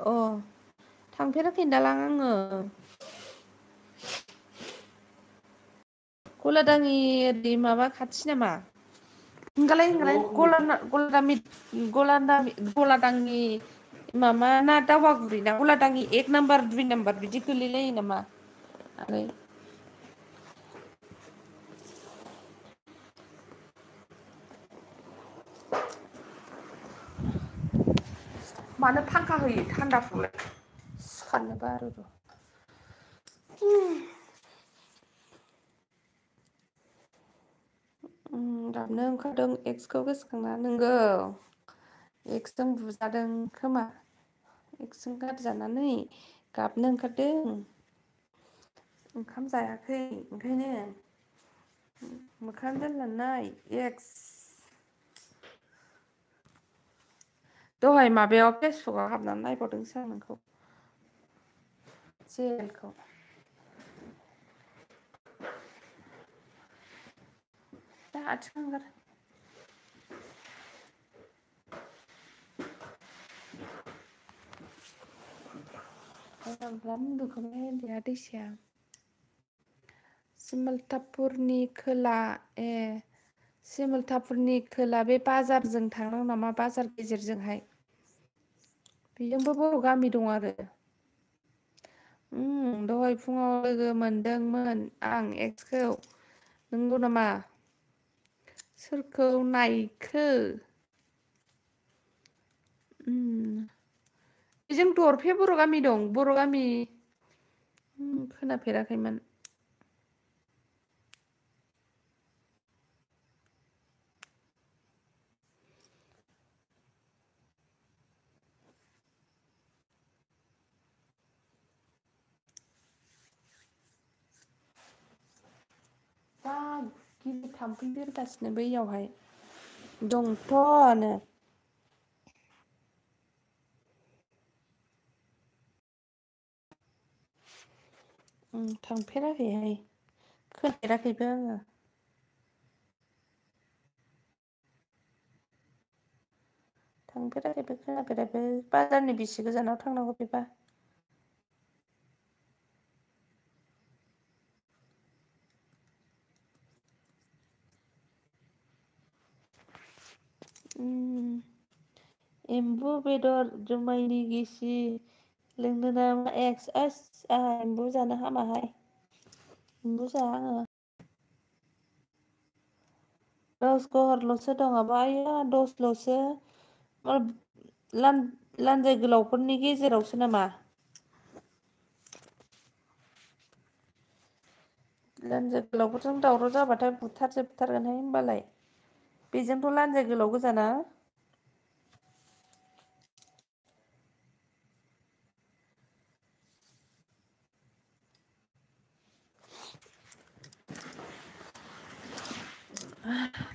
थांफेराखै दालां आङो गलादाङि ओरै माबा खाथि नामा होंगालाय गलादाङि मामा ना दावगागुरि ना गलादाङि 1 नाम्बार 2 नाम्बार बिदि गोलैलायो नामा आगै मानो फांखा होयो थान्दाखौलाय सिखारनो बारो र' दाबनो ओंखारदों एक्सखौ गोसोखांना नोंगौ एक्सजों बुजादों खोमा एक्सजों गारजानानै गाबनो ओंखारदों ओंखाम जायाखै ओंखायनो मोखां दोननानै एक्स दहाय माबायाव फेसबुकआव हाबनानै नायबावदोंसो आं नोंखौ जेलखौ दा आथिं ओंखार उन्दुखोबाय उन्दैया दैसाया सिमलतापुरनि खोला सिमलतापुरनि खोला बे बाजारजों थांनांगौ नामा बाजार गेजेरजोंहाय बेजोंबो बर' गामि दं आरो दहाय फुङाव लोगो मोनदोंमोन आं एक्सखौ नंगौ नामा सोरखौ नायखो बेजों दरफे बर' गामि दं बर' गामि खोनाफेराखैमोन जा गिदिर थाम्फै बिरगासिनो बैयावहाय दंथ'नो थांफेराखैहाय खोनाफेराखैबो आङो थांफेराखैबो खोनाफेराखैबो बाजारनि बेसे गोजानाव थांनांगौ बेबा एम्बु बेदर जुमायनि गिसि लोंनो नामा एक्स आंहा एम्बु जानो हामाहाय एम्बु जाया आङो दसगरल'सो दङ आया दसल'सो लान्जाय गोलावफोरनि गेजेरावसो नामा लान्जाय गोलावफोरजों दावराव जाबाथाय बुथारजोबथारगोनहाय होनबालाय बेजोंथ' लान्जाय गोलाव गोजाना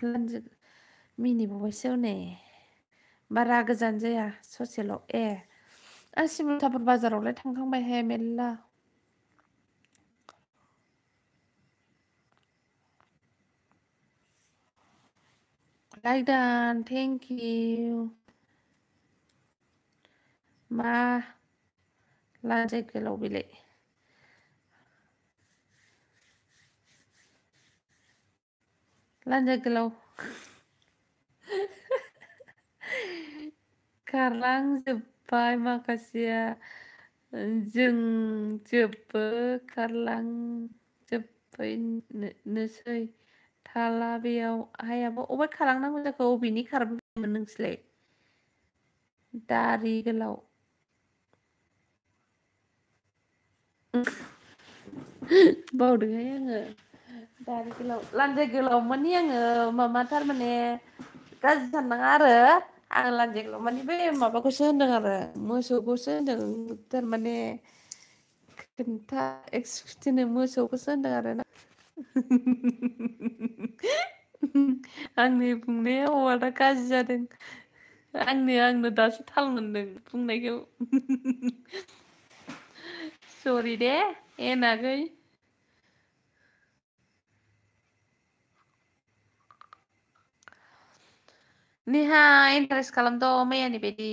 लान्जाय मिनिबावबायसो हनै बारा गोजान जाया ससेल' आं सिमलतापुर बाजारावलाय थांखांबायहाय मेरला लाइक डान थेंक इउ मा लान्जाय गोलाव बेलाय लान्जाय गोलाव खारलांजोब्बाय माखासेया जोंजोबो खारलांजोब्बायनोसै थाला बेयाव हायाबो अबे खारलांनांगौ जाखो अबेनि खारबोदोंमोन नोंसोरलाय दारि गोलाव बावदोंहाय आङो दारि गोलाव लान्जाय गोलाव मानि आङो माबा थारमाने गाज्रि साननाङा आरो आं लान्जाय गोलाव मानि बे माबाखौसो होनदों आरो मोसौखौसो होनदों थारमाने खोन्था एक्सखिथिनो मोसौखौसो होनदों आरोना आंनि बुंनाया वार्डआ गाज्रि जादों आंनो दासो थाल मोनदों बुंनायखौ सरि दे एनागै निहा इन्टारेस्ट खालामद' मैयानि बायदि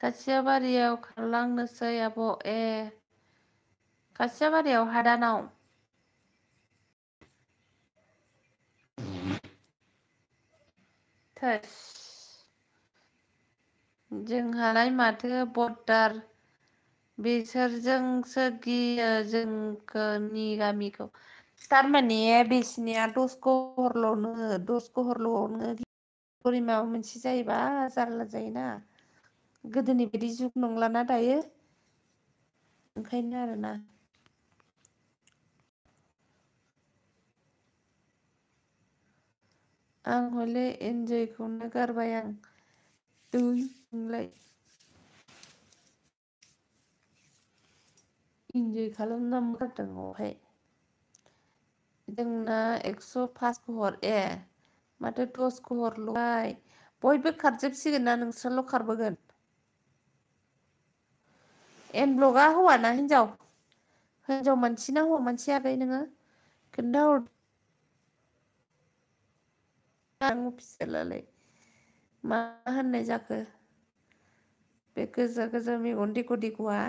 खासियाबारियाव खारलांनोसै आब' खासियाबारियाव हादानाव थोस जोंहालाय माथो बर्डार बिसोरजोंसो गियो जोंनि गामिखौ थारमाने बिसिनिया दस गहरल'आवनो बोरै माबा मोनसे जायोबा जारला जायोना गोदोनि बायदि जुग नंलाना दायो ओंखायनो आरोना आं हले एन्जयखौनो गारबाय आं नोंलाय इन्जय खालामना मा गारदों न'आवहाय जोंना 105 खहर माथो 10 खहरल'हाय बयबो खारजोबसिगोन ना नोंस्राल' खारबोगोन एन ब्लकआ हौवाना हिनजाव मानसि ना हौवा मानसि आगै नोङो खोन्थाहर आं अफिसियेलालाय मा होननाय जाखो बे गोजा गोजा मेगन दिग' दिग'आ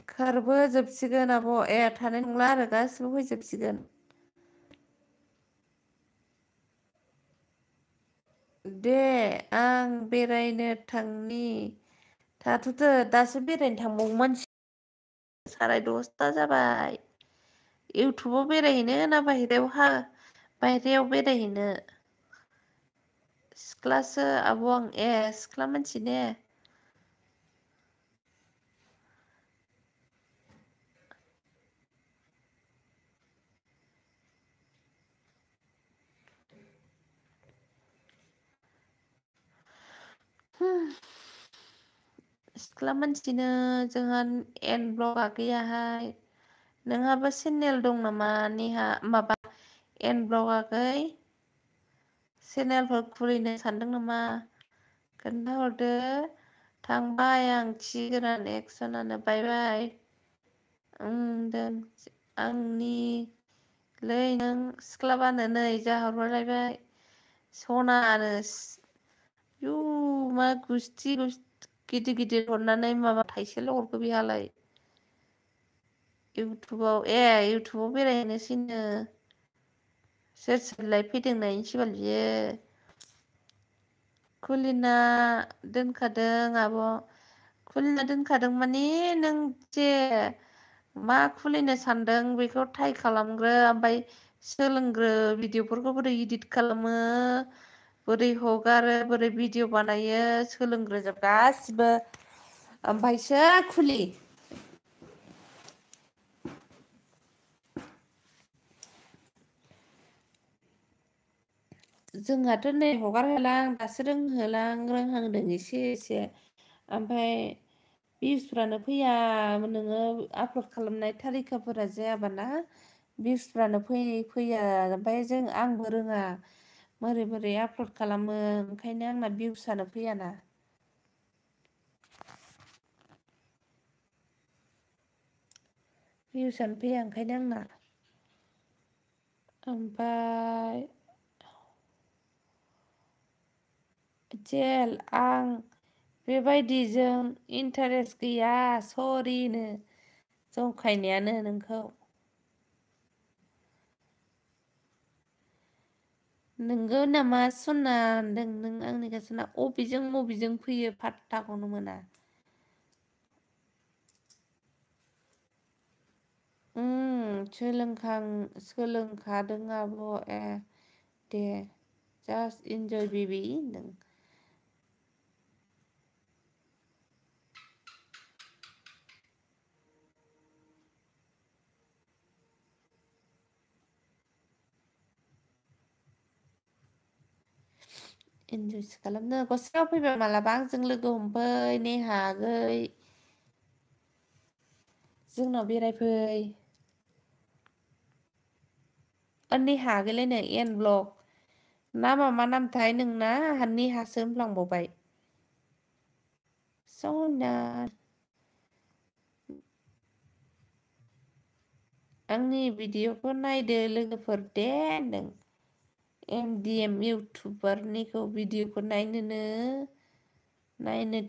खारबोजोबसिगोन आब' थानाय नंला आरो गासिबो फैजोबसिगोन दे आं बेरायनो थांनि थाथ'दो दासो बेरायनो थांबावगौमोन 10:30 जाबाय इउटुबाव बेरायहैनो ना बाहेरायाव बेरायहैनो सिख्लासो आब' आं सिख्ला मानसि ने सिख्ला मानसिनो जोंहा एन ब्लकआ गैयाहाय नोंहाबो चेनेल दं नामा नेहा माबा एन ब्लक आगै चेनेलफोर खुलिनो सानदों नामा खोन्थाहरदो थांबाय आं खि गोरान एक्सनानो बाय बाय दोन आंनिलै नों सिख्लाबानो नै जाहरलायबाय सनानो यु मा गुस्थि गिदिर गिदिर हरनानै माबा थाइसेल' हरखो बेहालाय इउटुबाव बेरायहैनोसैनो सोर सोरलाय फैदों नायनोसै बाल बियो खुलिना दोनखादों आब' खुलिना दोनखादों माने नों जे मा खुलिनो सानदों बेखौ टाइ खालामग्रो ओमफ्राय सोलोंग्रो भिडिअफोरखौ बोरै इदिट खालामो बोरै हगारो बोरै भिडिअ बानायो सोलोंग्रोजोब गासिबो ओमफ्रायसो खुलि जोंहाथ' नै हगारहोलां दासो रोंहांदों एसे एसे ओमफ्राय भिउसफ्रानो फैया नोङो आपल'ड खालामनाय थारिखाफोरा जायाबाना भिउसफ्रानो फैया ओमफ्राय आंबो रोङा बोरै आपल'ड खालामो ओंखायनो आंना भिउसआनो फैयाना भिउसआनो फैया ओंखायनो आंना ओमफ्राय जेल आं बेबायदिजों इन्टारेस्ट गैया सरिनो जंखायनायानो नोंखौ नोंगौ नामा सना होनदों नों आंनि गोसोना बबेजों फैयो फात्ताखौनो मोना सोलोंखादों आब' दे जास्ट इन्जय बेबि होनदों इन्जयसो खालामनो गसाइगाव फैबा मालाबा आंजों लोगो हमफै नेहा आगै जोंनाव बेरायफै नेहा आगैलायनो एन ब्लक नामा मा नामथाय नोंना आंहा नेहासो होनफ्लांबावबाय सना आंनि भिडिअखौ नायदो लोगोफोर दे होनदों MDM इउटुबारनिखौ भिडिअखौ नायनो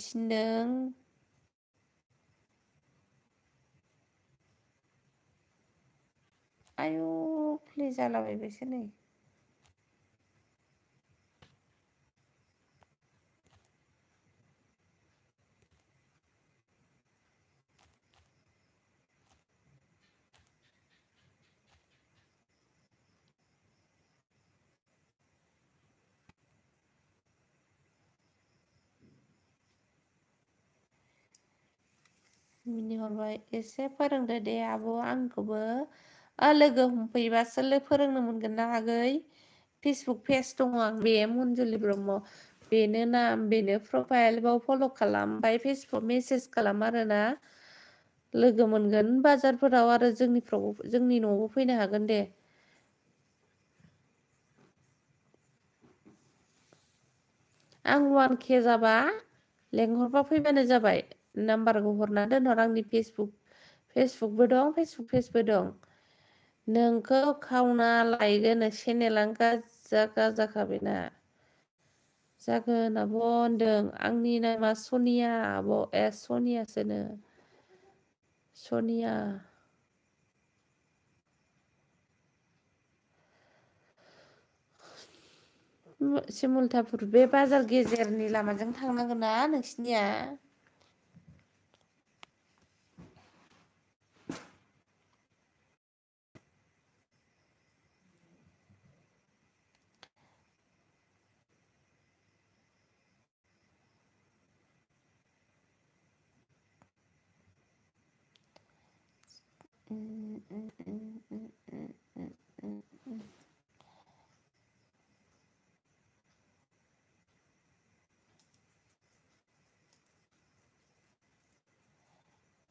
थिनदों आयु प्ले जालाबायबायसो नै मिनिहरबाय एसे फोरोंदो दे आब' आंखौबो लोगो हमफैबासो फोरोंनो मोनगोन ना आगै फेसबुक पेज दङ आं बे मन्जुलि ब्रह्म बेनो नाम बेनो प्रफाइल बाव फल' खालाम ओमफ्राय फेसबुक मेसेज खालाम आरोना लोगो मोनगोन बाजारफोराव आरो जोंनि न'आवबो फैनो हागोन दे आं 1K जाबा लेंहरबा फैबानो जाबाय नाम्बारखौ हरना दोनहर आंनि फेसबुकबो दं फेसबुक पेजबो दं नोंखौ खावना लायगोन चेनेलानो गाजा जाखाबायना जागोन आब' होनदों आंनि नामा सनिया आब' सनियासोनो सनिया सिमुलतापुर बे बाजार गेजेरनि लामाजों थांनांगोन ना नोंसिनिया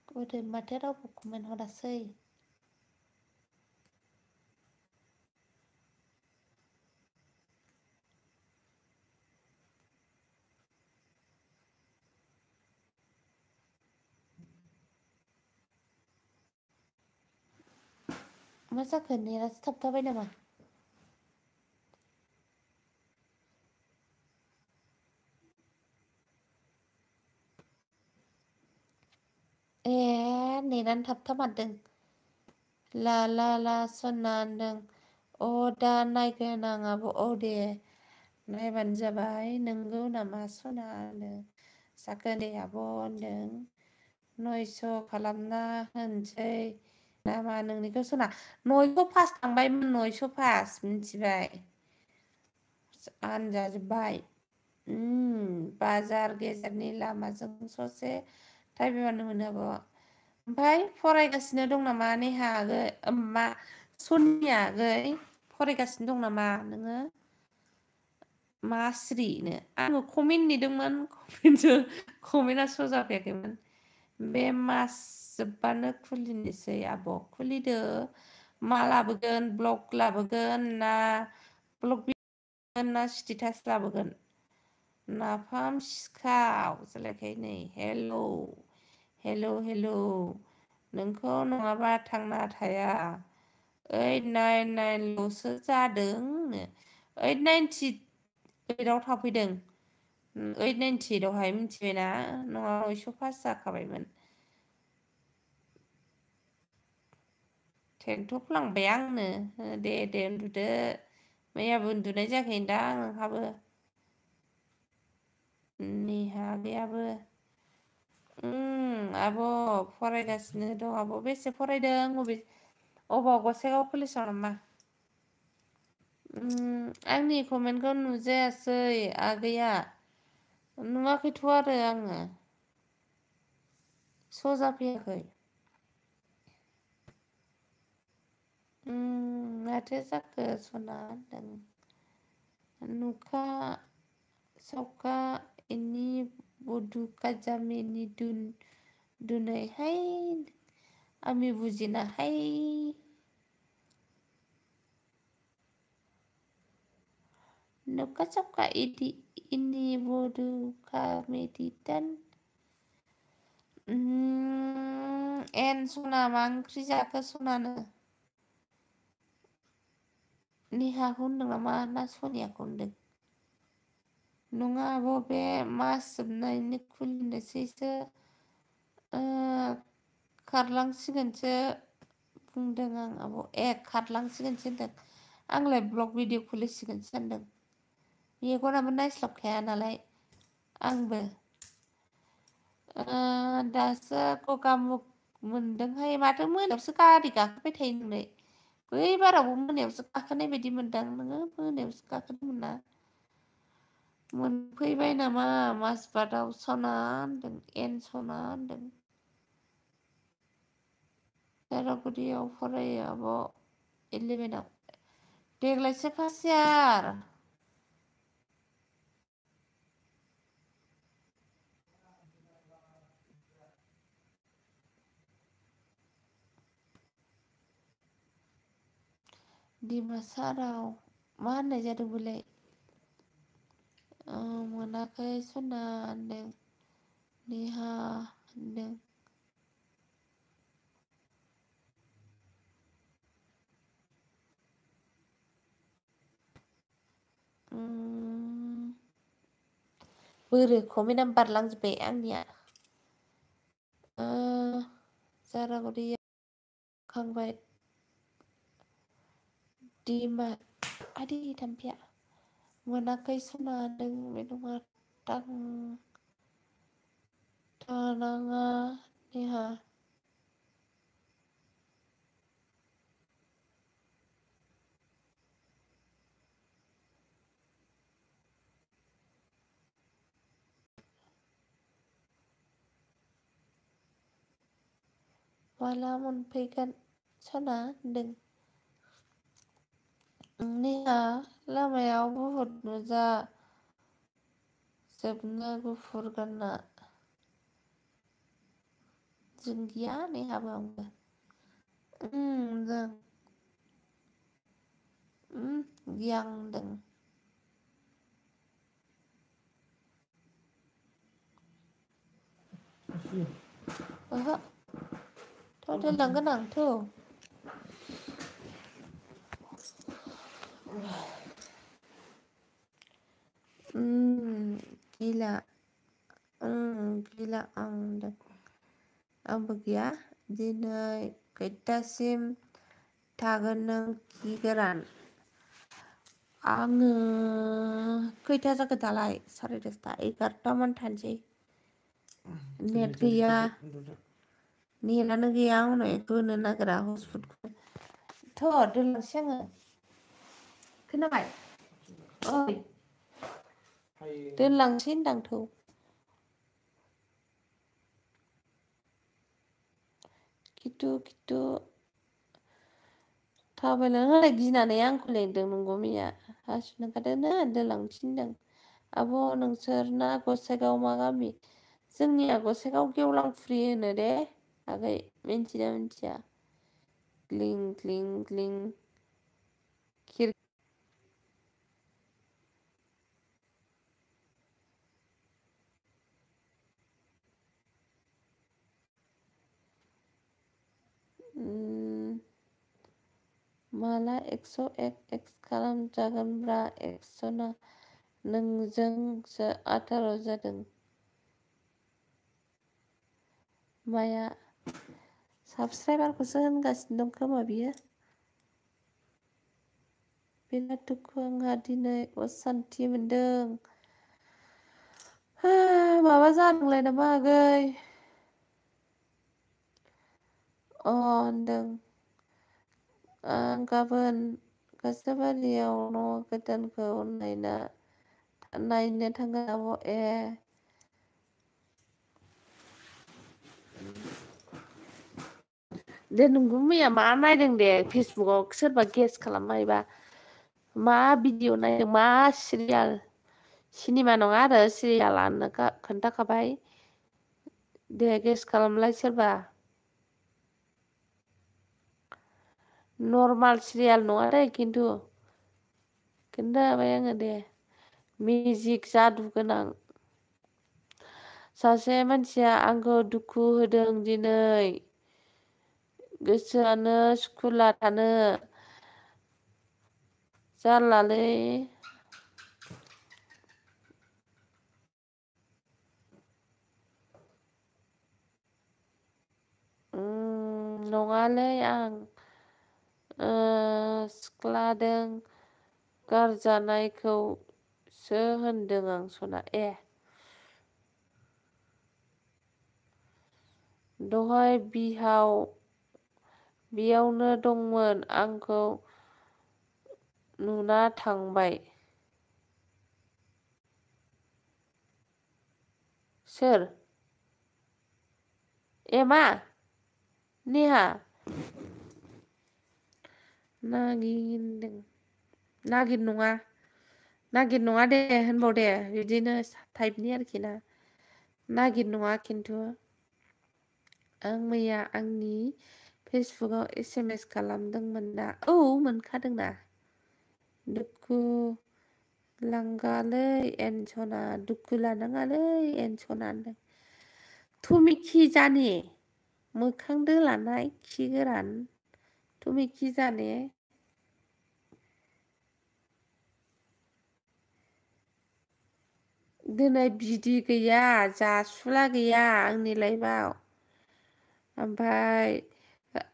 गोदो माथो रावबो कमेन्ट हरासै मा जाखो नेटासो थाबथाबाय नामा नेटानो थाबथामारदों ला ला ला सना होनदों दा नायगोन आं आब' दे नायबानो जाबाय नोंगौ नामा सना होनदों जागोन दे आब' होनदों 900 खालामना होनसै नामा नोंनिखौ सना 900 पास थांबायमोन 900 पास मिथिबाय आनजाजोब्बाय बाजार गेजेरनि लामाजों ससे थाबायबानो मोनो आब' ओमफ्राय फरायगासिनो दं नामा नेहा आगै मा सनिया आगै फरायगासिनो दं नामा नोङो मास्रिनो आङो कमेन्ट नेदोंमोन कमेन्टआ श' जाफैयाखैमोन बे मास जोबबानो खुलिनोसै आब' खुलिदो मा लाबोगोन ब्लग लाबोगोन ना ब्लग ना स्टेटास लाबोगोन नाफाम सिखाव जालायखाय नै हेल' नोंखौ नङाबा थांना थाया 899ल'सो जादों 898आव थाफैदों 898आवहाय मिथिबायना नङा 900 पास जाखाबायमोन थेंथ'फ्लांबाय आंनो दे उन्दुदो मैयाबो उन्दुनाय जायाखैदां नोंहाबो नेहा आगैयाबो आब' फरायगासिनो दं आब' बेसे फरायदों अबाव गसाइगाव कलेजाव नामा आंनि कमेन्टखौ नुजायासै आगैया नुवाखैथ' आरो आङो श' जाफैयाखै माथो जाखो सना होनदों नुखा सावखा इनि बधुकाजामेनि दुनैहाय आमी बुजिनाहाय नुखा सावखा इनि बधुकामेदितान एन सना मा ओंख्रि जाखो सनानो नेहाखौ होनदों नामा ना सनियाखौ होनदों नङा आब' बे मास जोबनायनि खुलिनोसैसो खारलांसिगोनसो बुंदों आं आब' खारलांसिगोनसो होनदों आंलाय ब्लग भिडिअ खुलिसिगोनसो सानदों मेगनाबो नायस्लाबखाया नालाय आंबो दासो गगा मुग मोनदोंहाय माथो मोनायावसो गारि गाखोबाय थायो नोंलाय बै बारावबो मोनायावसो गाखोनाय बायदि मोनदां नोङो मोनायावसो गाखोनो मोना मोनफैबाय नामा माजबाटआव सना होनदों एन सना होनदों जारागुरियाव फरायो आब' 11आव देग्लायसो फार्स्ट इयार डिमासाराव मा होननाय जादों बोलाय मोनाखै सना होनदों नेहा होनदों बोरो कमेन्टआ बारलांजोब्बाय आंनिया जारागुरियाव खांबाय डिमा आदि थाम्फिया मोनाखै सना होनदों बे नङा थानाङा नेहा माला मोनफैगोन सना होनदों नेहा लामायाव बुहुद नुजा जोबनो गुफुर गानना जों गैया नेहाबो आंबो जों गियां होनदों ओहो थ' दोनलांगोन आं थ' गैला गैला आं होनदों आंबो गैया दिनै खैथासिम थागोन नों खि गोरान आङो खैथा जाखो दालाय 10:30 11टामान थानोसै नेट गैया नेटानो गैया हनै होनो नागिरा हटस्पटखौ थ' दोनलांसै आङो खोनाबाय ओइ दोनलांसै होनदांथ' खिथु थाबायलांनानै गिनानै आंखौ लेंदों नंगौ मैया हासुनो ओंखारदोंनो दोनलांनो थिनदों आब' नोंसोरना गसाइगाव मा गामि जोंनिया गसाइगाव गेवलांफुरि होनो दे आगै मिन्थिना मिन्थिया ग्लिं ग्लिं ग्लिं माला 101 एक्स खालामजागोनब्रा एक्सना नोंजोंसो 18 जादों माया साबसक्राइबारखौसो होनगासिनो दं खोमा बियो बिराद दुखु आंहा दिनै असान्थि मोनदों माबा जादोंलाय नामा आगै होनदों आं गाबोन गासैबारियाव न' गोदानखौ नायनो थांगोन आब' दे नोंगौ मैया मा नायदों दे फेसबुकआव सोरबा गेस खालामबायबा मा भिडिअ नायदों मा सिरियाल सिनेमा नङा आरो सिरियालानो खोन्थाखाबाय दे गेस खालामलाय सोरबा नर्माल सिरियाल नङा दै खिन्थु खोन्थाबाय आङो दे मेजिक जादु गोनां सासे मानसिया आंखौ दुखु होदों दिनै गोसोआनो सुखुला थानो जारलालै नङालै आं सिख्लादों गारजानायखौसो होनदों आं सना दहाय बियावनो दंमोन आंखौ नुना थांबाय सोर मा नेहा नागिन नागिन नङा दे होनबाव दे बिदिनो टाइपनि आरोखि ना नागिन नङा खिन्थु आं मैया आंनि फेसबुकआव SMS खालामदोंमोन ना औ मोनखादोंना दुखु लांगालै एनसना दुखु लानाङालै एनसना होनदों तुमि खि जाने मोखां दोलानाय खि गोरान तुमि खि जाने दिनै बिदि गैया जासुला गैया आंनि लाइफआव ओमफ्राय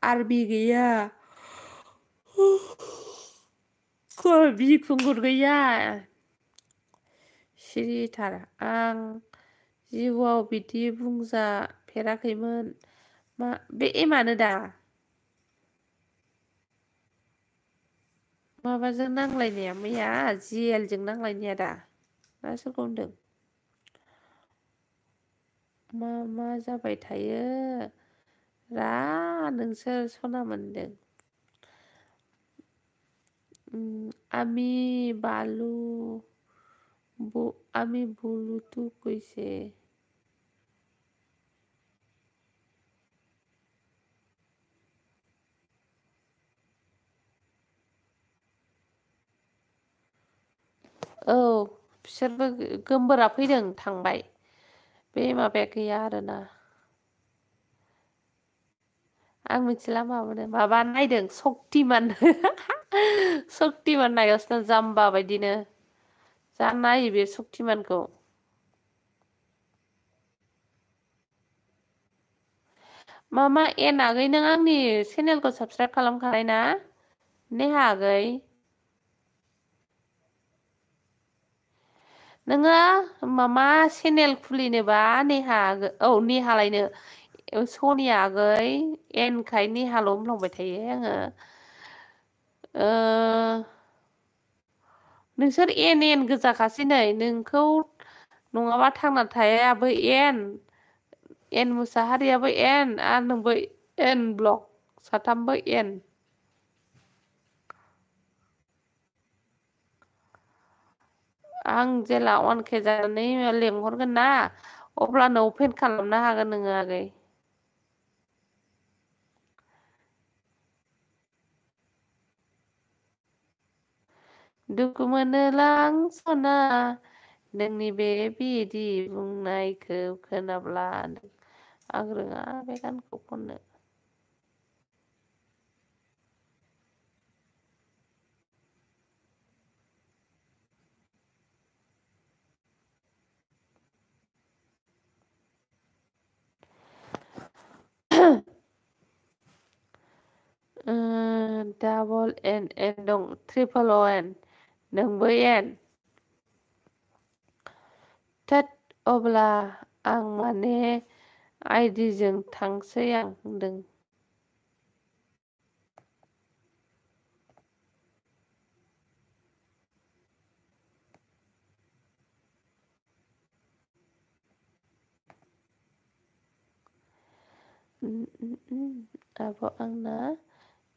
आरबि गैया बिखुंगुर गैया सिरिथार आं जिउआव बिदि बुंजाफेराखैमोन मा बे एमानो दा माबाजों नांलायनाया मैया जिएलजों नांलायनाया दा ना सोरखौ होनदों मा जाबाय थायो रा नोंसोर सना मोनदों আমি বুলুতু কইছে औ बिसोरबो गोमबोरा फैदों थांबाय बे माबाया गैया आरोना आं मिथिला माबा नायदों सक्तिमान सक्तिमान नायगासिनो जाम्बा बायदिनो जा नायो बे सक्तिमानखौ मामा एन आगै नों आंनि चेनेलखौ साबस्क्राइब खालामखानाय ना नेहा आगै नोङो मामा चेनेल खुलिनोबा नेहा औ नेहालायनो सनिया आगै एनखाय नेहाल' होनफ्लांबाय थायो आङो नोंसोर एन गोजाखासै नै नोंखौ नङाबा थांना थायाबो एन मुसाहारियाबो एन आरो नोंबो एन ब्लक साथामबो एन आं जेला 1K जानानै लेंहरगोन ना अब्लानो अपेन खालामनो हागोन नोङो आगै दुखु मोनोलां सना नोंनि बे बिदि बुंनायखौ खोनाब्ला आं रोङा बे गानखौ खननो डाबल एन दं ट्रिपल एन नोंबो एन थोद अब्ला आं माने आइडिजों थांसै आं होनदों आब' आंना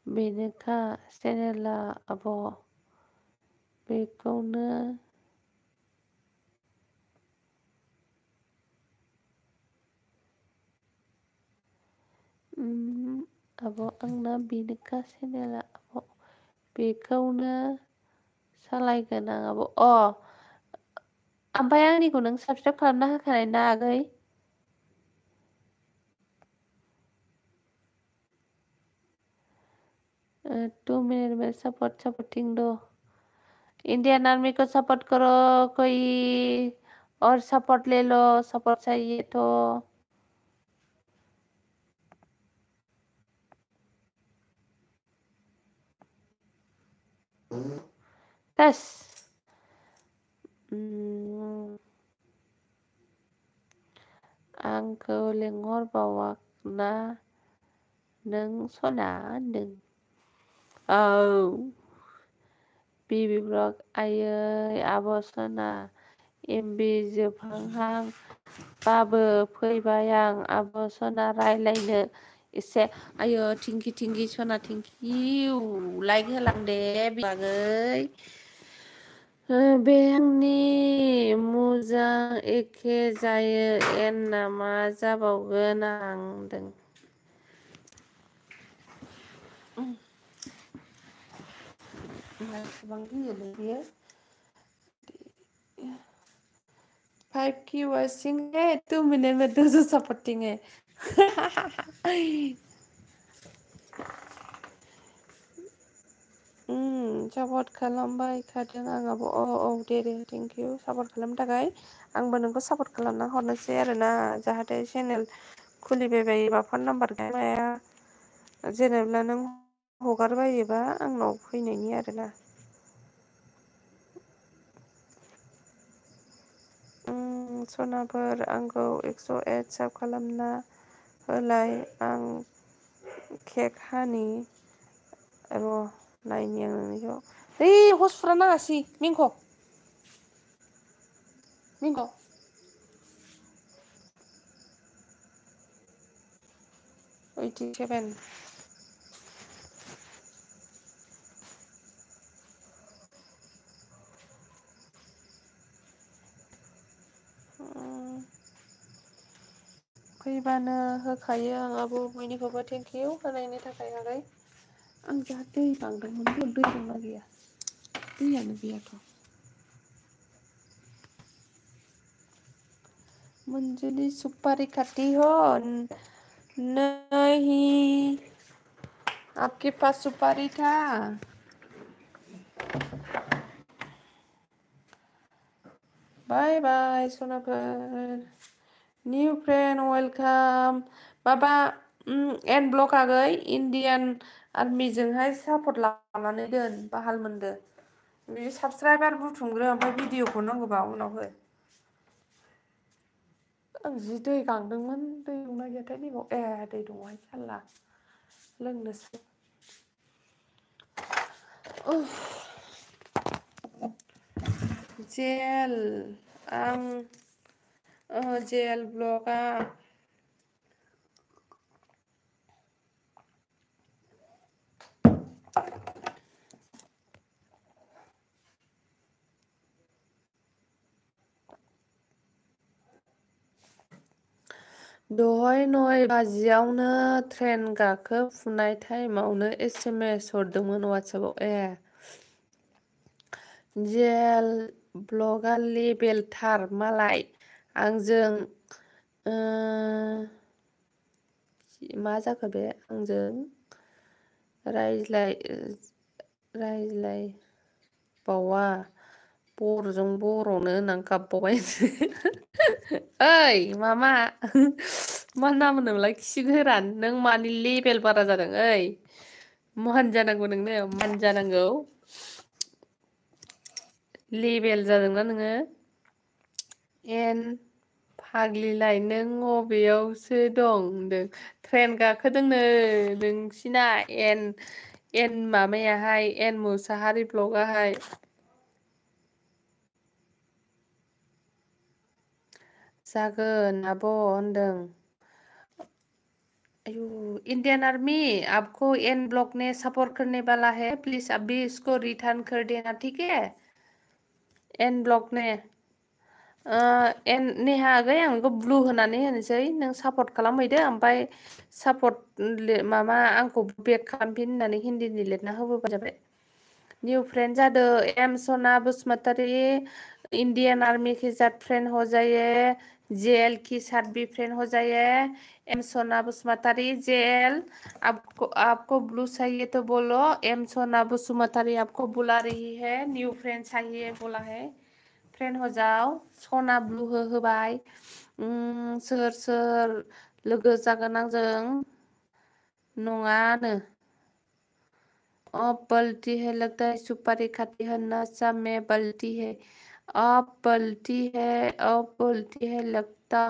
बेनोखा चेनेला आब' बेखौनो आब' आंना बेनोखा चेनेला आब' बेखौनो सालायगोन आं आब' ओमफ्राय आंनिखौ नों साबसक्राइब खालामना होखानाय ना आगै 2 मिनट में सपोर्टिंग दो इंडियन आर्मी को सपोर्ट करो कोई और सपोर्ट ले लो सपोर्ट चाहिए तो बस आंखौ लेंहरबावाना नों सना होनदों औ बिबि ब्लग आयै आब' सना एमबि जोबहांहां बाबो फैबाय आं आब' सना रायलायनो एसे आयो थिंखि थिंखि सना थिंखि लाइक होलां दे बागै बे आंनि मोजां एखे जायो एन नामा जाबावगोन आं होनदों मासेबां होयोलै बियो 5K वाचिंग है 2 मिनट में 200 सपोर्टिंग है सापर्ट खालामबाय थादों आंहाबो दे थेंक इउ सापर्ट खालामनो थाखाय आंबो नोंखौ सापर्ट खालामना हरनोसै आरोना जाहाथे चेनेल खुलिबाय बायोबा फन नाम्बार गैया माया जेनेबा नों हगारबायोबा आंनाव फैनायनि आरोना सनाफोर आंखौ 108 साब खालामना होलाय आं केक हानि र' नायनि आं नोंनिखौ हसफ्रा नाङासै मिंख' 87 फैबानो होखायो आं आब' बयनिखौबो थेंक इउ होनायनि थाखाय आगै आं जा दै गांदोंमोन दै दंना गैया दैयानो गैयाथ' मंजली सुपारी खाती हो नहीं आपके पास सुपारी था बाय बाय सोनाफोर न्यू फ्रेंड वेलकाम माबा एन ब्लक आगै इण्डियान आर्मिजोंहाय सापर्ट लानानै दोन बाहाल मोनदो बे साबसक्राइबार बुथुमग्रो ओमफ्राय भिडिअखौ नांगौबा उनाव हो आं जि दै गांदोंमोन दै दंना गैयाथाय नैबाव दै दंहाय साला लोंनोसै जेल आं जेल ब्लकआ दहाय 9 बाजियावनो ट्रेन गाखोफुनाय टाइमावनो SMS हरदोंमोन वाट्सएपआव जेल ब्लगआ लेबेलथार मालाय आंजों मा जाखो बे आंजों रायज्लाय बावा बर'जों बर'नो होननानै गाबबावबाय ओइ मामा मा नाम होनोमोनलाय खिगोरान नों मानि लेबेल बारा जादों ओइ मान जानांगौ नोंनो मान जानांगौ लेबेल जादोंना नोङो एन फाग्लिलाय नों अबेयावसो दं होनदों ट्रेन गाखोदोंनो नोंसिना एन माबायाहाय एन मुसाहारि ब्लगाहाय जागोन आब' होनदों इंडियन आर्मी आपको एन ब्लॉक ने सपोर्ट करने वाला है प्लीज अभी इसको रिटर्न कर देना ठीक है एन ब्लॉक ने एन नेहा आगै आं बेखौ ब्लु होनानै होनोसै नों सापर्ट खालामहैदो ओमफ्राय सापर्ट माबा आंखौ बेक खालामफिन होननानै हिन्दीनि लिरना होबोबानो जाबाय न्यू फ्रेंड जादो एम सोना बसुमतारी इंडियन आर्मी के साथ फ्रेंड हो जाइए जेल की साथ भी फ्रेंड हो जाइए एम सोना बसुमतारी जेल आपको ब्लू चाहिए तो बोलो एम सोना बसुमतारी आपको बुला रही है न्यू फ्रेंड चाहिए बोला है फ्रेंड हो जाओ सना ब्लू होबाय सोर लोगो जागोन आंजों नङानो बल्टी है लगता है सुपारी खाती है नशा में बल्टी है बल्टी है लगता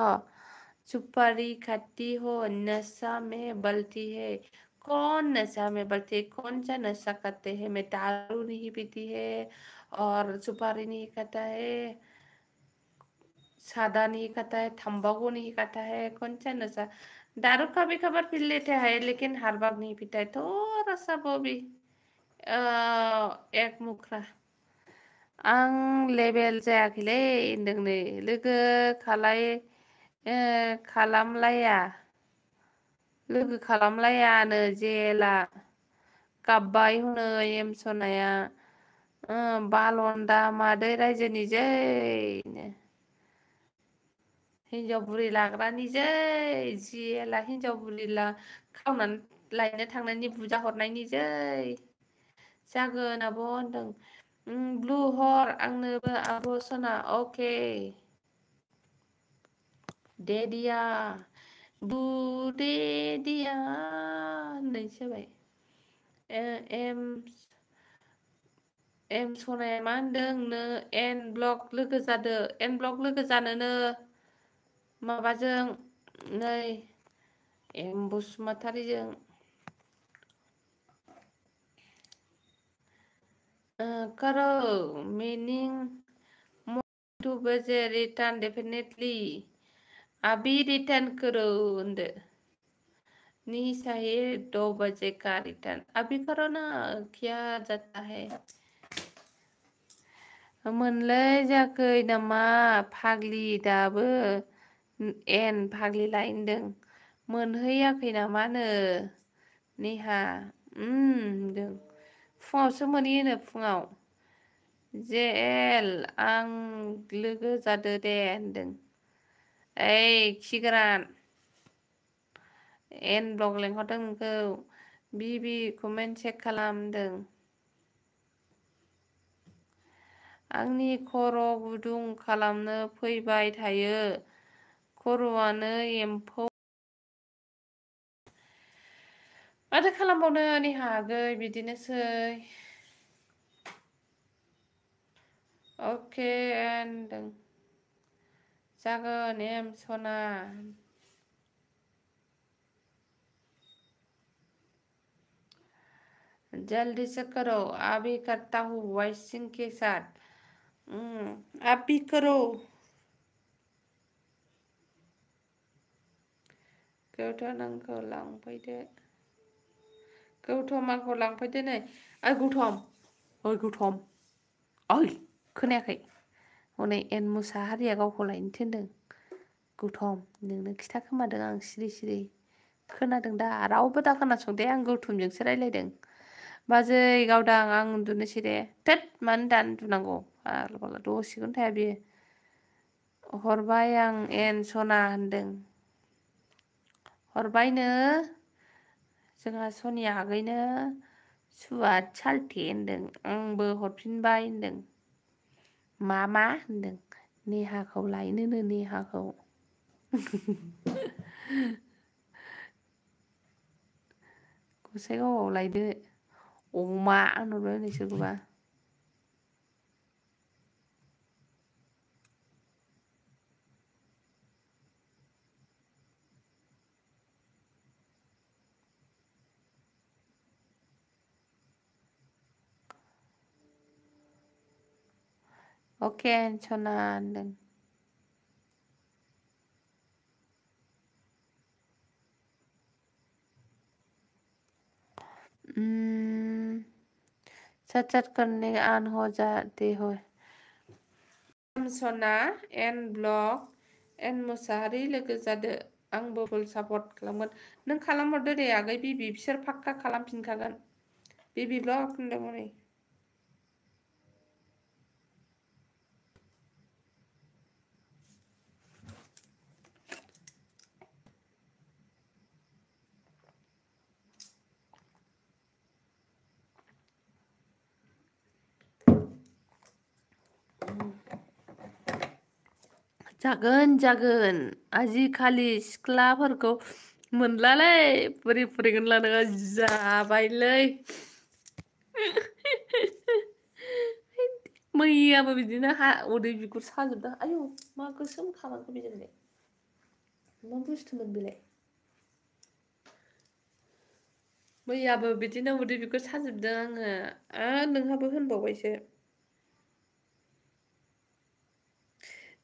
सुपारी खाती हो नशा में बल्टी है कौन नशा में बल्टी है कौन सा नशा करते हैं मैं दारू नहीं पीती है और सुपारी नहीं खाता है सादा नहीं खाता है तंबाकू नहीं खाता है कौन सा नशा दारू कभी कभार पी लेते हैं लेकिन हर बार नहीं पीता है थोड़ा सा वो भी एक मुखरा आं लेबेल जायाखैलै होनदों नै लोगो खालामलायानो जेला गाबबाय हनै एमसनाया बालन्दा मादै रायजोनि जैनो हिनजाव बुरि लाग्रानि जै जेला हिनजाव बुरि खावनानै लायनो थांनायनि बुजा हरनायनि जै जागोन आब' होनदों ब्लु हर आंनोबो आब' सना अके डेडिया बुडेडिया होननायसो जाबाय एम सनाया मा होनदों नो एन ब्लक लोगो जादो एन ब्लक लोगो जानोनो माबाजों नै एम बसुमतारिजों करो मीनिंग टू बजे रिटर्न डेफिनेटली अभी रिटर्न करो होनदो नहीं चाहिए 2 बजे का रिटर्न अभी करो ना क्या जाता है मोनलै जाखै नामा फाग्लि दाबो एन फाग्लि लायनदों मोनहैयाखै नामानो नेहा होनदों फुङावसो मोनहैयोनो फुङाव जेल आं लोगो जादो दे होनदों ओइ खिगोरान एन ब्लग लेंहरदों नोंखौ बिबि कमेन्ट चेक खालामदों आंनि खर' गुदुं खालामनो फैबाय थायो खर'आनो एम्फौ माथो खालामबावनो नेहा आगै बिदिनोसै अके होनदों जागोन एम सना जल्दी से करो अभी करता हूँ वॉइसिंग के साथ अभी करो गौतम आंखौ लांफैदो गौतम आंखौ लांफैदो नै ओइ गौतम ओइ खोनायाखै हनै एन मुसाहारिया गावखौ लायनो थिनदों गौतम नोंनो खिथाखोमादों आं सिरि सिरि खोनादों दा रावबो दा खोनासं दे आं गौतमजोंसो रायलायदों बाजै गावदां आं उन्दुनोसै दे थोद मानो दानो उन्दुनांगौ दसेखौनो थाया बियो हरबाय आं एन सना होनदों हरबायनो जोंहा सनिया आगैनो सुवाद सालथे होनदों आंबो हरफिनबाय होनदों मा होनदों नेहाखौ लायनोनो नेहाखौ गसाइगावआव लायदो अमा होनहरबाय हनै सोरखौबा अके सना होनदों सच करने आन हो जाते हो सना एन ब्लग एन मुसाहारि लोगो जादो आंबो फुल सापर्ट खालामगोन नों खालामहरदो दे आगै बिबि बिसोर फाक्का खालामफिनखागोन बिबि ब्लग होनदों हनै जागोन आजिखालि सिख्लाफोरखौ मोनलालै बोरै फरायगोन लानाङा जाबायलै मैयाबो बिदिनो उदै बिगुर साजोबदों आयौ मा गोसोम खालामखो बेजोंलाय मा बुस्थुमोन बेलाय मैयाबो बिदिनो उदै बिगुर साजोबदों आङो नोंहाबो होनबावबायसो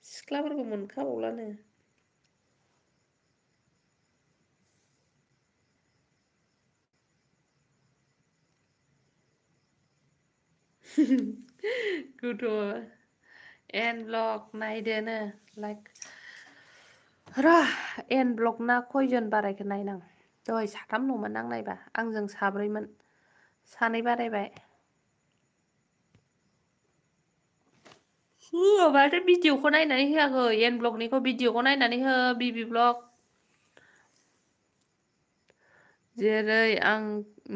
सिख्लाफोरखौ मोनखाबावलानो Good end block नायदोनो like र end block ना खयजन बारायखो नायनां दहाय साथाम दंमोन आं नायबा आंजों साब्रैमोन सानै बारायबाय माथो भिडिअखौ नायनानै होआखै end blockनिखौ भिडिअखौ नायनानै हो बिबि ब्लग जेरै आं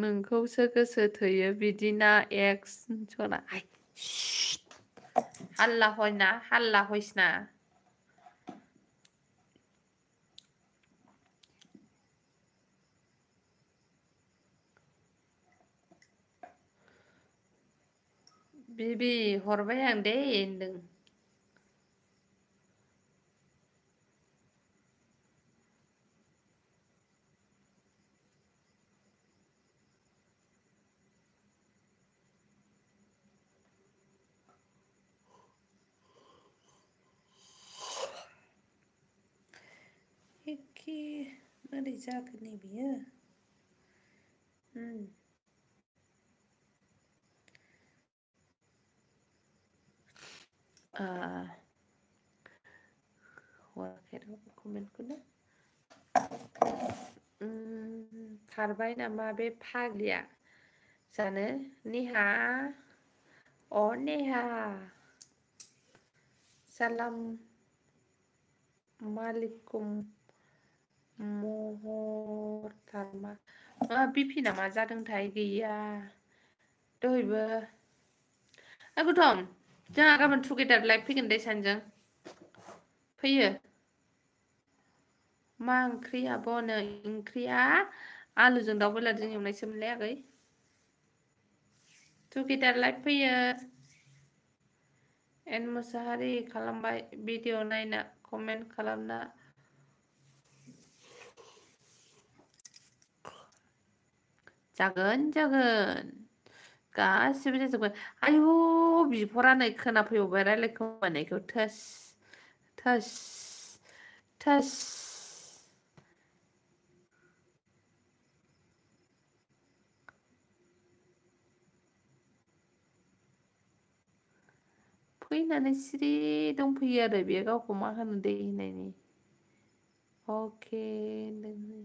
नोंखौसो गोसो थोयो बिदिना एक्स सना हाल्ला हयसना बिबि हरबाय आं दे होनदों एखे मारै जाखो नै बियो हराखै रावबो कमेन्टखौनो खारबाय नामा बे फाग्लिया जानो नेहा अ नेहा सालाम मालिकुम महरथारमा बिपि नामा जादोंथाय गैया दहायबो गौतम जोंहा गाबोन टुगेदार लाइभ फैगोन दे सानैजों फैयो मा ओंख्रि आब'नो ओंख्रिया आलुजों दाउ बयलारजों एवनायसो मोनलाय आगै टुगेदार लाइभ फैयो एन मुसाहारि खालामबाय भिडिअ नायना कमेन्ट खालामना जागोन गासिबो जाजोबगोन आयु बिफरा नै खोनाफैबावबाय रायलायखोमानायखौ थोस थोस थोस फैनानै सिरि दंफैयो आरो बेयो गावखौ मा होनो दै होननायनि अके होनदों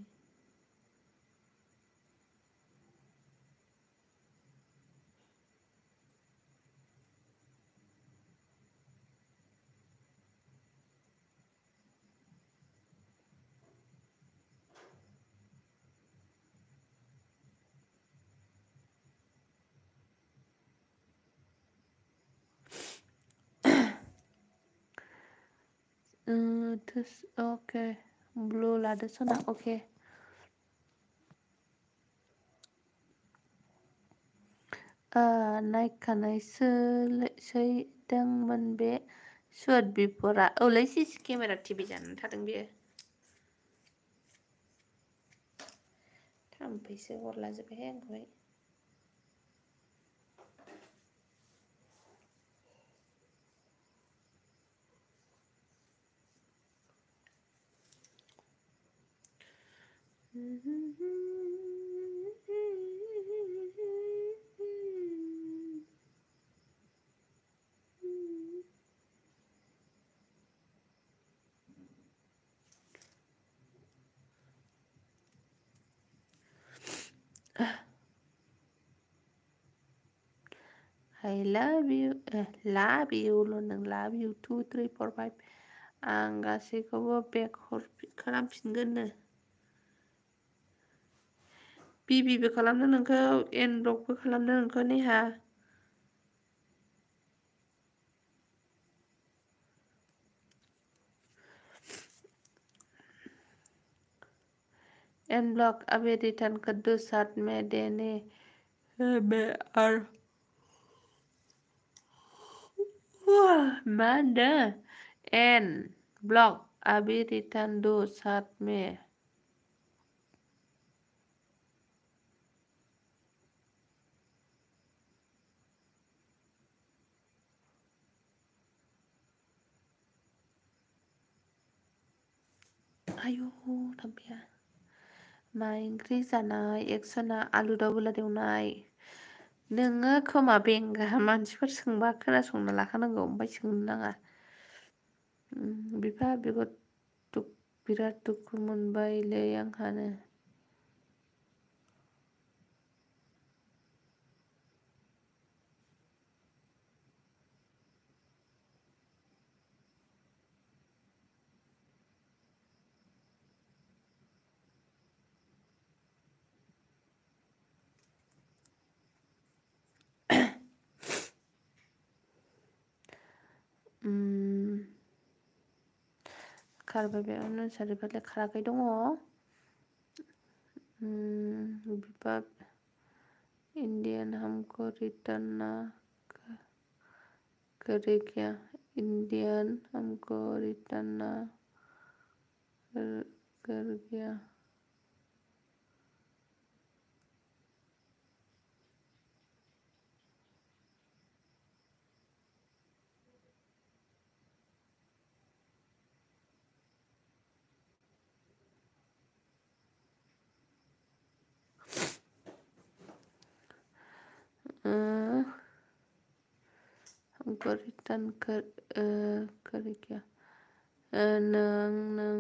ओके ब्लु लादो सना ओके नायखानायसैदोंमोन बे सुवाद बिफरा औलै सिसि केमेरा टिभि जानानै थादों बेयो थाम्फैसो हरलाजोब्बायहाय आंखौहाय I love you love you नों love you 2 3 4 5 आं गासैखौबो बेक खालामफिनगोननो बिबिबो खालामदों नोंखौ एनब्लकबो खालामदों नोंखौ नेहा एनब्लक अभी रिटर्न कर दो साथ में देने में और Manda and block अभी रिटर्न दो साथ में आयु थाम्फैया मा ओंख्रि जानाय एक्सना आलु दाउ बयलार एवनाय नोङो खोमा बेंगा मानसिफोर सोंबा खोनासंना लाखानांगौ ओमफ्राय सोंनो नाङा बिफा बिगुर बिराद दुखु मोनबायलै आंहानो खारबाय बे नोंसारिफोरलाय खाराखै दङ बिफा इंडियन हमको रिटर्न ना करे क्या इंडियन हमको रिटर्न ना कर गया हमको रिटर्न कर क्या नों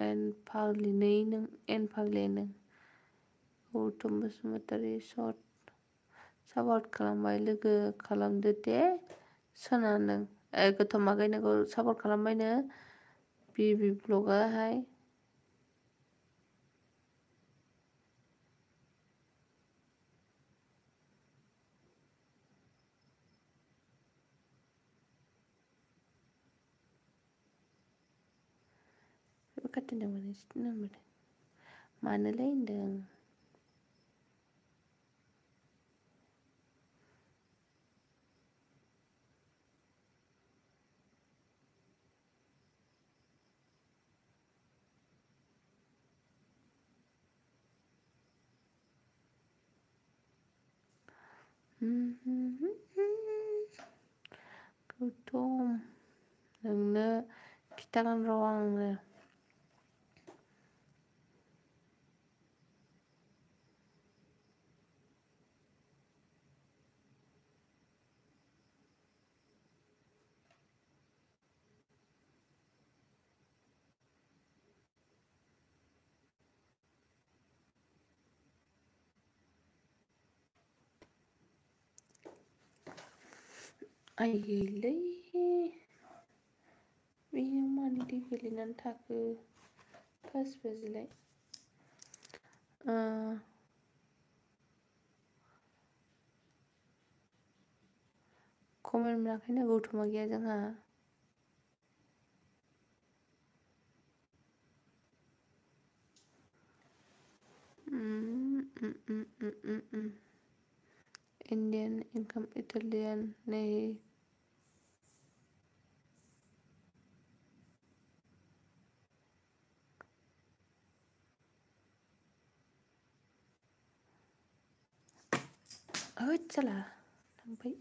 एन फाग्लिनै नों एन फाग्लि नों गौतम बसुमतारी सापर्ट खालामबाय लोगो खालामदो दे सना नों गोथाव मागायनांगौ सापर्ट खालामबायनो बि ब्लगाहाय katanya mana sih namanya mana lain dong Gautam nोंनो खिथागोन र' आङो आइलै बेयो मानि दै गोलैनानै थाखो पास बाजिलाय कमेन्ट मोनाखैनो गौथमा गैया जोंहा इंडियन इनकम इटालियन नहीं चला थांबाय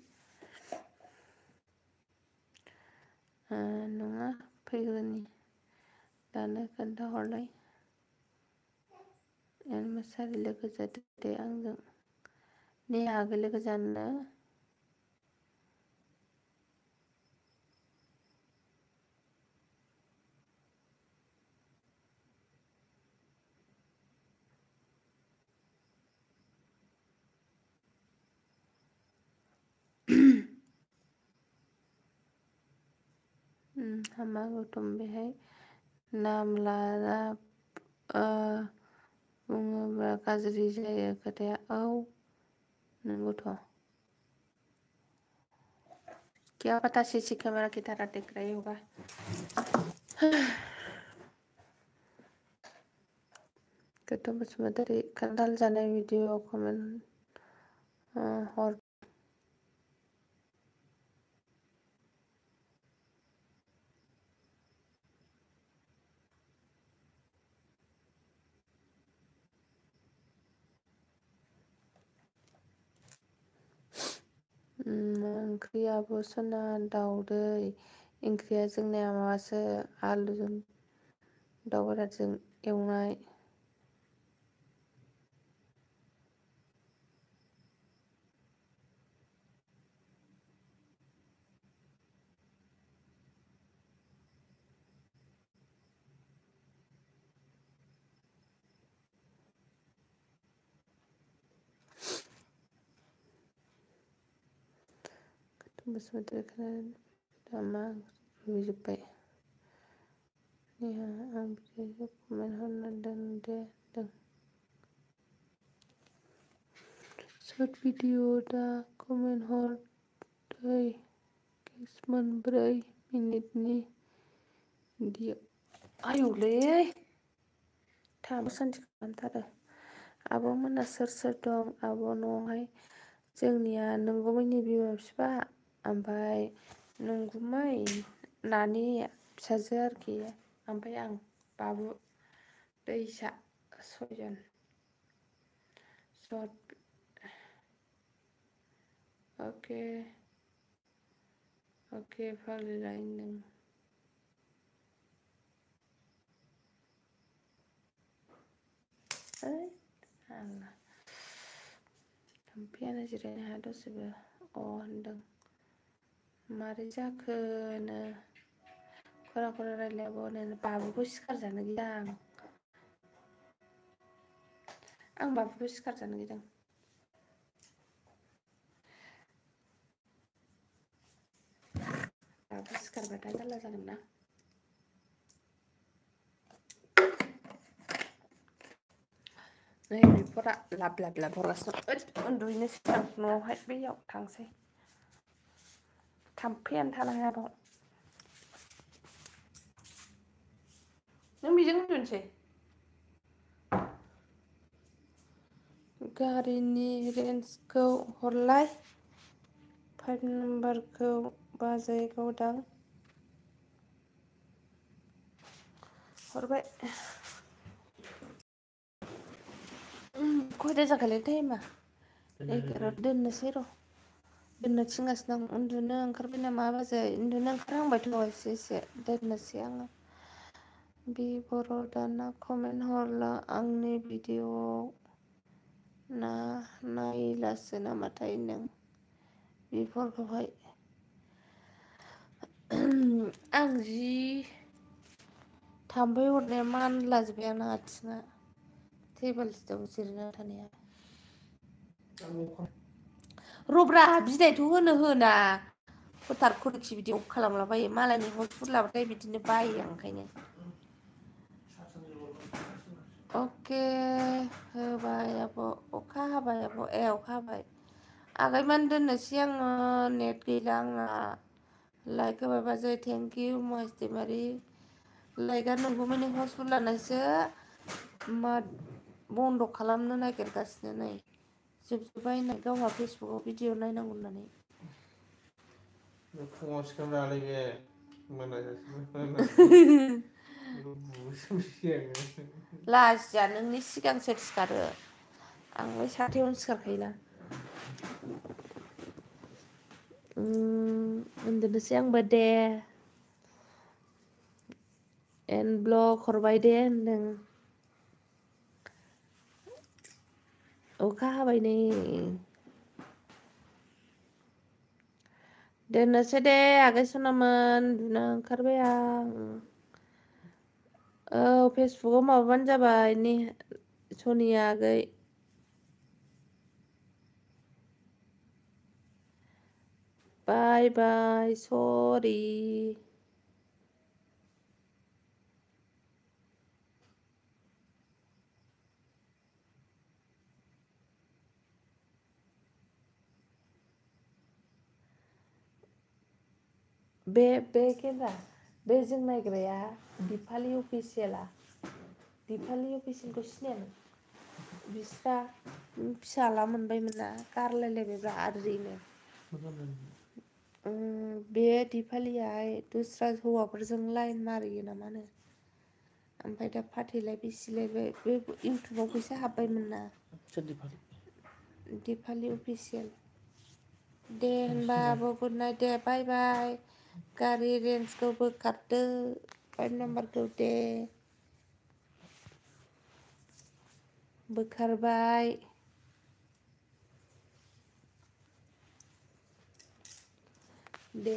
नङा फैग्रोनि दानो खोन्थाहरलाय मोसारि लोगो जादो दे आंजों ने आगोल लोगो जानो हामा गौतम बेहाय नाम लाना बुङोब्ला गाज्रि जायो खोथाया औ नंगौथ' क्या पता सीसी कैमरा की तरह दिख रही होगा गौतम बसुमतारी खान्थाल जानाय भिडिअ कमेन्ट हर ओंख्रियाबो सना दाउदै ओंख्रिया जोंनिया माबासो आलुजों दाउ बेदरजों एवनाय बसुमतारी खोनादों मा नुजोब्बाय नेहा आं भिडिअखौ कमेन्ट हरना दों सर्ट भिडिअ दा कमेन्ट हर दै केस मोनब्रै मिनिटनि भिडिअ आयौलै थाम सानसे खालामथारो आब'मोना सोर दं आब' न'आवहाय जोंनिया नोंगुमैनि बिमा बिफा ओमफ्राय नोंगुमै नानि फिसाजो आरोखि ओमफ्राय आं बाबु दैसा 6 जन सर्ट अके फाग्लिलाय नों आंना थाम्फैयानो जिरायनो हाया दसेबो होनदों मारै जाखोनो खरा रायलायाबो बाबुखौ सिखार जानो गिदां आं बाबुखौ सिखार जानो गिदां बाबु सिखारबाथाय जारला जागोन ना नै बिफोरा लाब हरगासिनो उन्दुहैनो सिगां न'आवहाय बैयाव थांसै थाम्फैयानो थानो हाया बाव नों बेजों उन्दुनोसै गारिनि रेन्जखौ हरलाय 5 नाम्बारखौ बाजै गावदां हरबाय खयथा जाखोलै टाइमा 11 दोननोसै र' दोननो थिनगासिनो आं उन्दुनो ओंखारबाय नामा बाजै उन्दुनो ओंखारहांबायथ' एसे दोननोसै आङो बर' दाना कमेन्ट हरला आंनि भिडिअ'आव नायलासो नामाथाय नों बेफोरखौहाय आं जि थाम्फै हरनाया मानलाजोब्बाय आंना आथिङा टेबोल सिटाव जिरायना थानाया रब्रा बिदायथ' होना फोथार खोरखि बिदि अफ खालामलाबायो मालायनि हस्पिटाल लाबाथाय बिदिनो बायो आं ओंखायनो अके होबाय आब' अखा हाबाय आब' अखा हाबाय आगैमोन दोननोसै आङो नेट गैला आंना लाइक होबाय बाजै थेंक इउ महेस दैमारि लाइकआ नोंगुमैनि हस्पिटाल लानायसो मा बन्द' खालामनो नागिरगासिनो नै जोबजोब्बाय होननाय गावहा फेसबुकाव भिडिअ नायनांगौ होननानै फुङाव सिखारनानै बे लाजिया नोंनि सिगां सोर सिखारो आं बै साथायावनो सिखारखायोना उन्दुनोसै आंबो दे एन ब्लक हरबाय दे होनदों अखा हाबाय नै दोननोसै दे आगै सनामोन उन्दुनो ओंखारबाय आं औ फेसबुकाव माबाबानो जाबाय सनिया आगै बाय बाय सरि बे केमेरा बे जों नायग्राया दिपालि अफिसियेलखौ सिनाया नों बिस्रा फिसाला मोनबायमोन ना गारलायलायबायब्रा आरैनो बे दिपालियाहाय दस्रा हौवाफोरजों लाइन मारियो नामानो ओमफ्राय दा फाथैलाय बिसिलायबाय बे इउटुबाव फैसा हाबबायमोन ना दिपालि अफिसियेल दे होनबा आब' गुड नाइट दे बाय बाय गारि रेन्जखौ बोखारदो 5 नाम्बारखौ दे बोखारबाय दे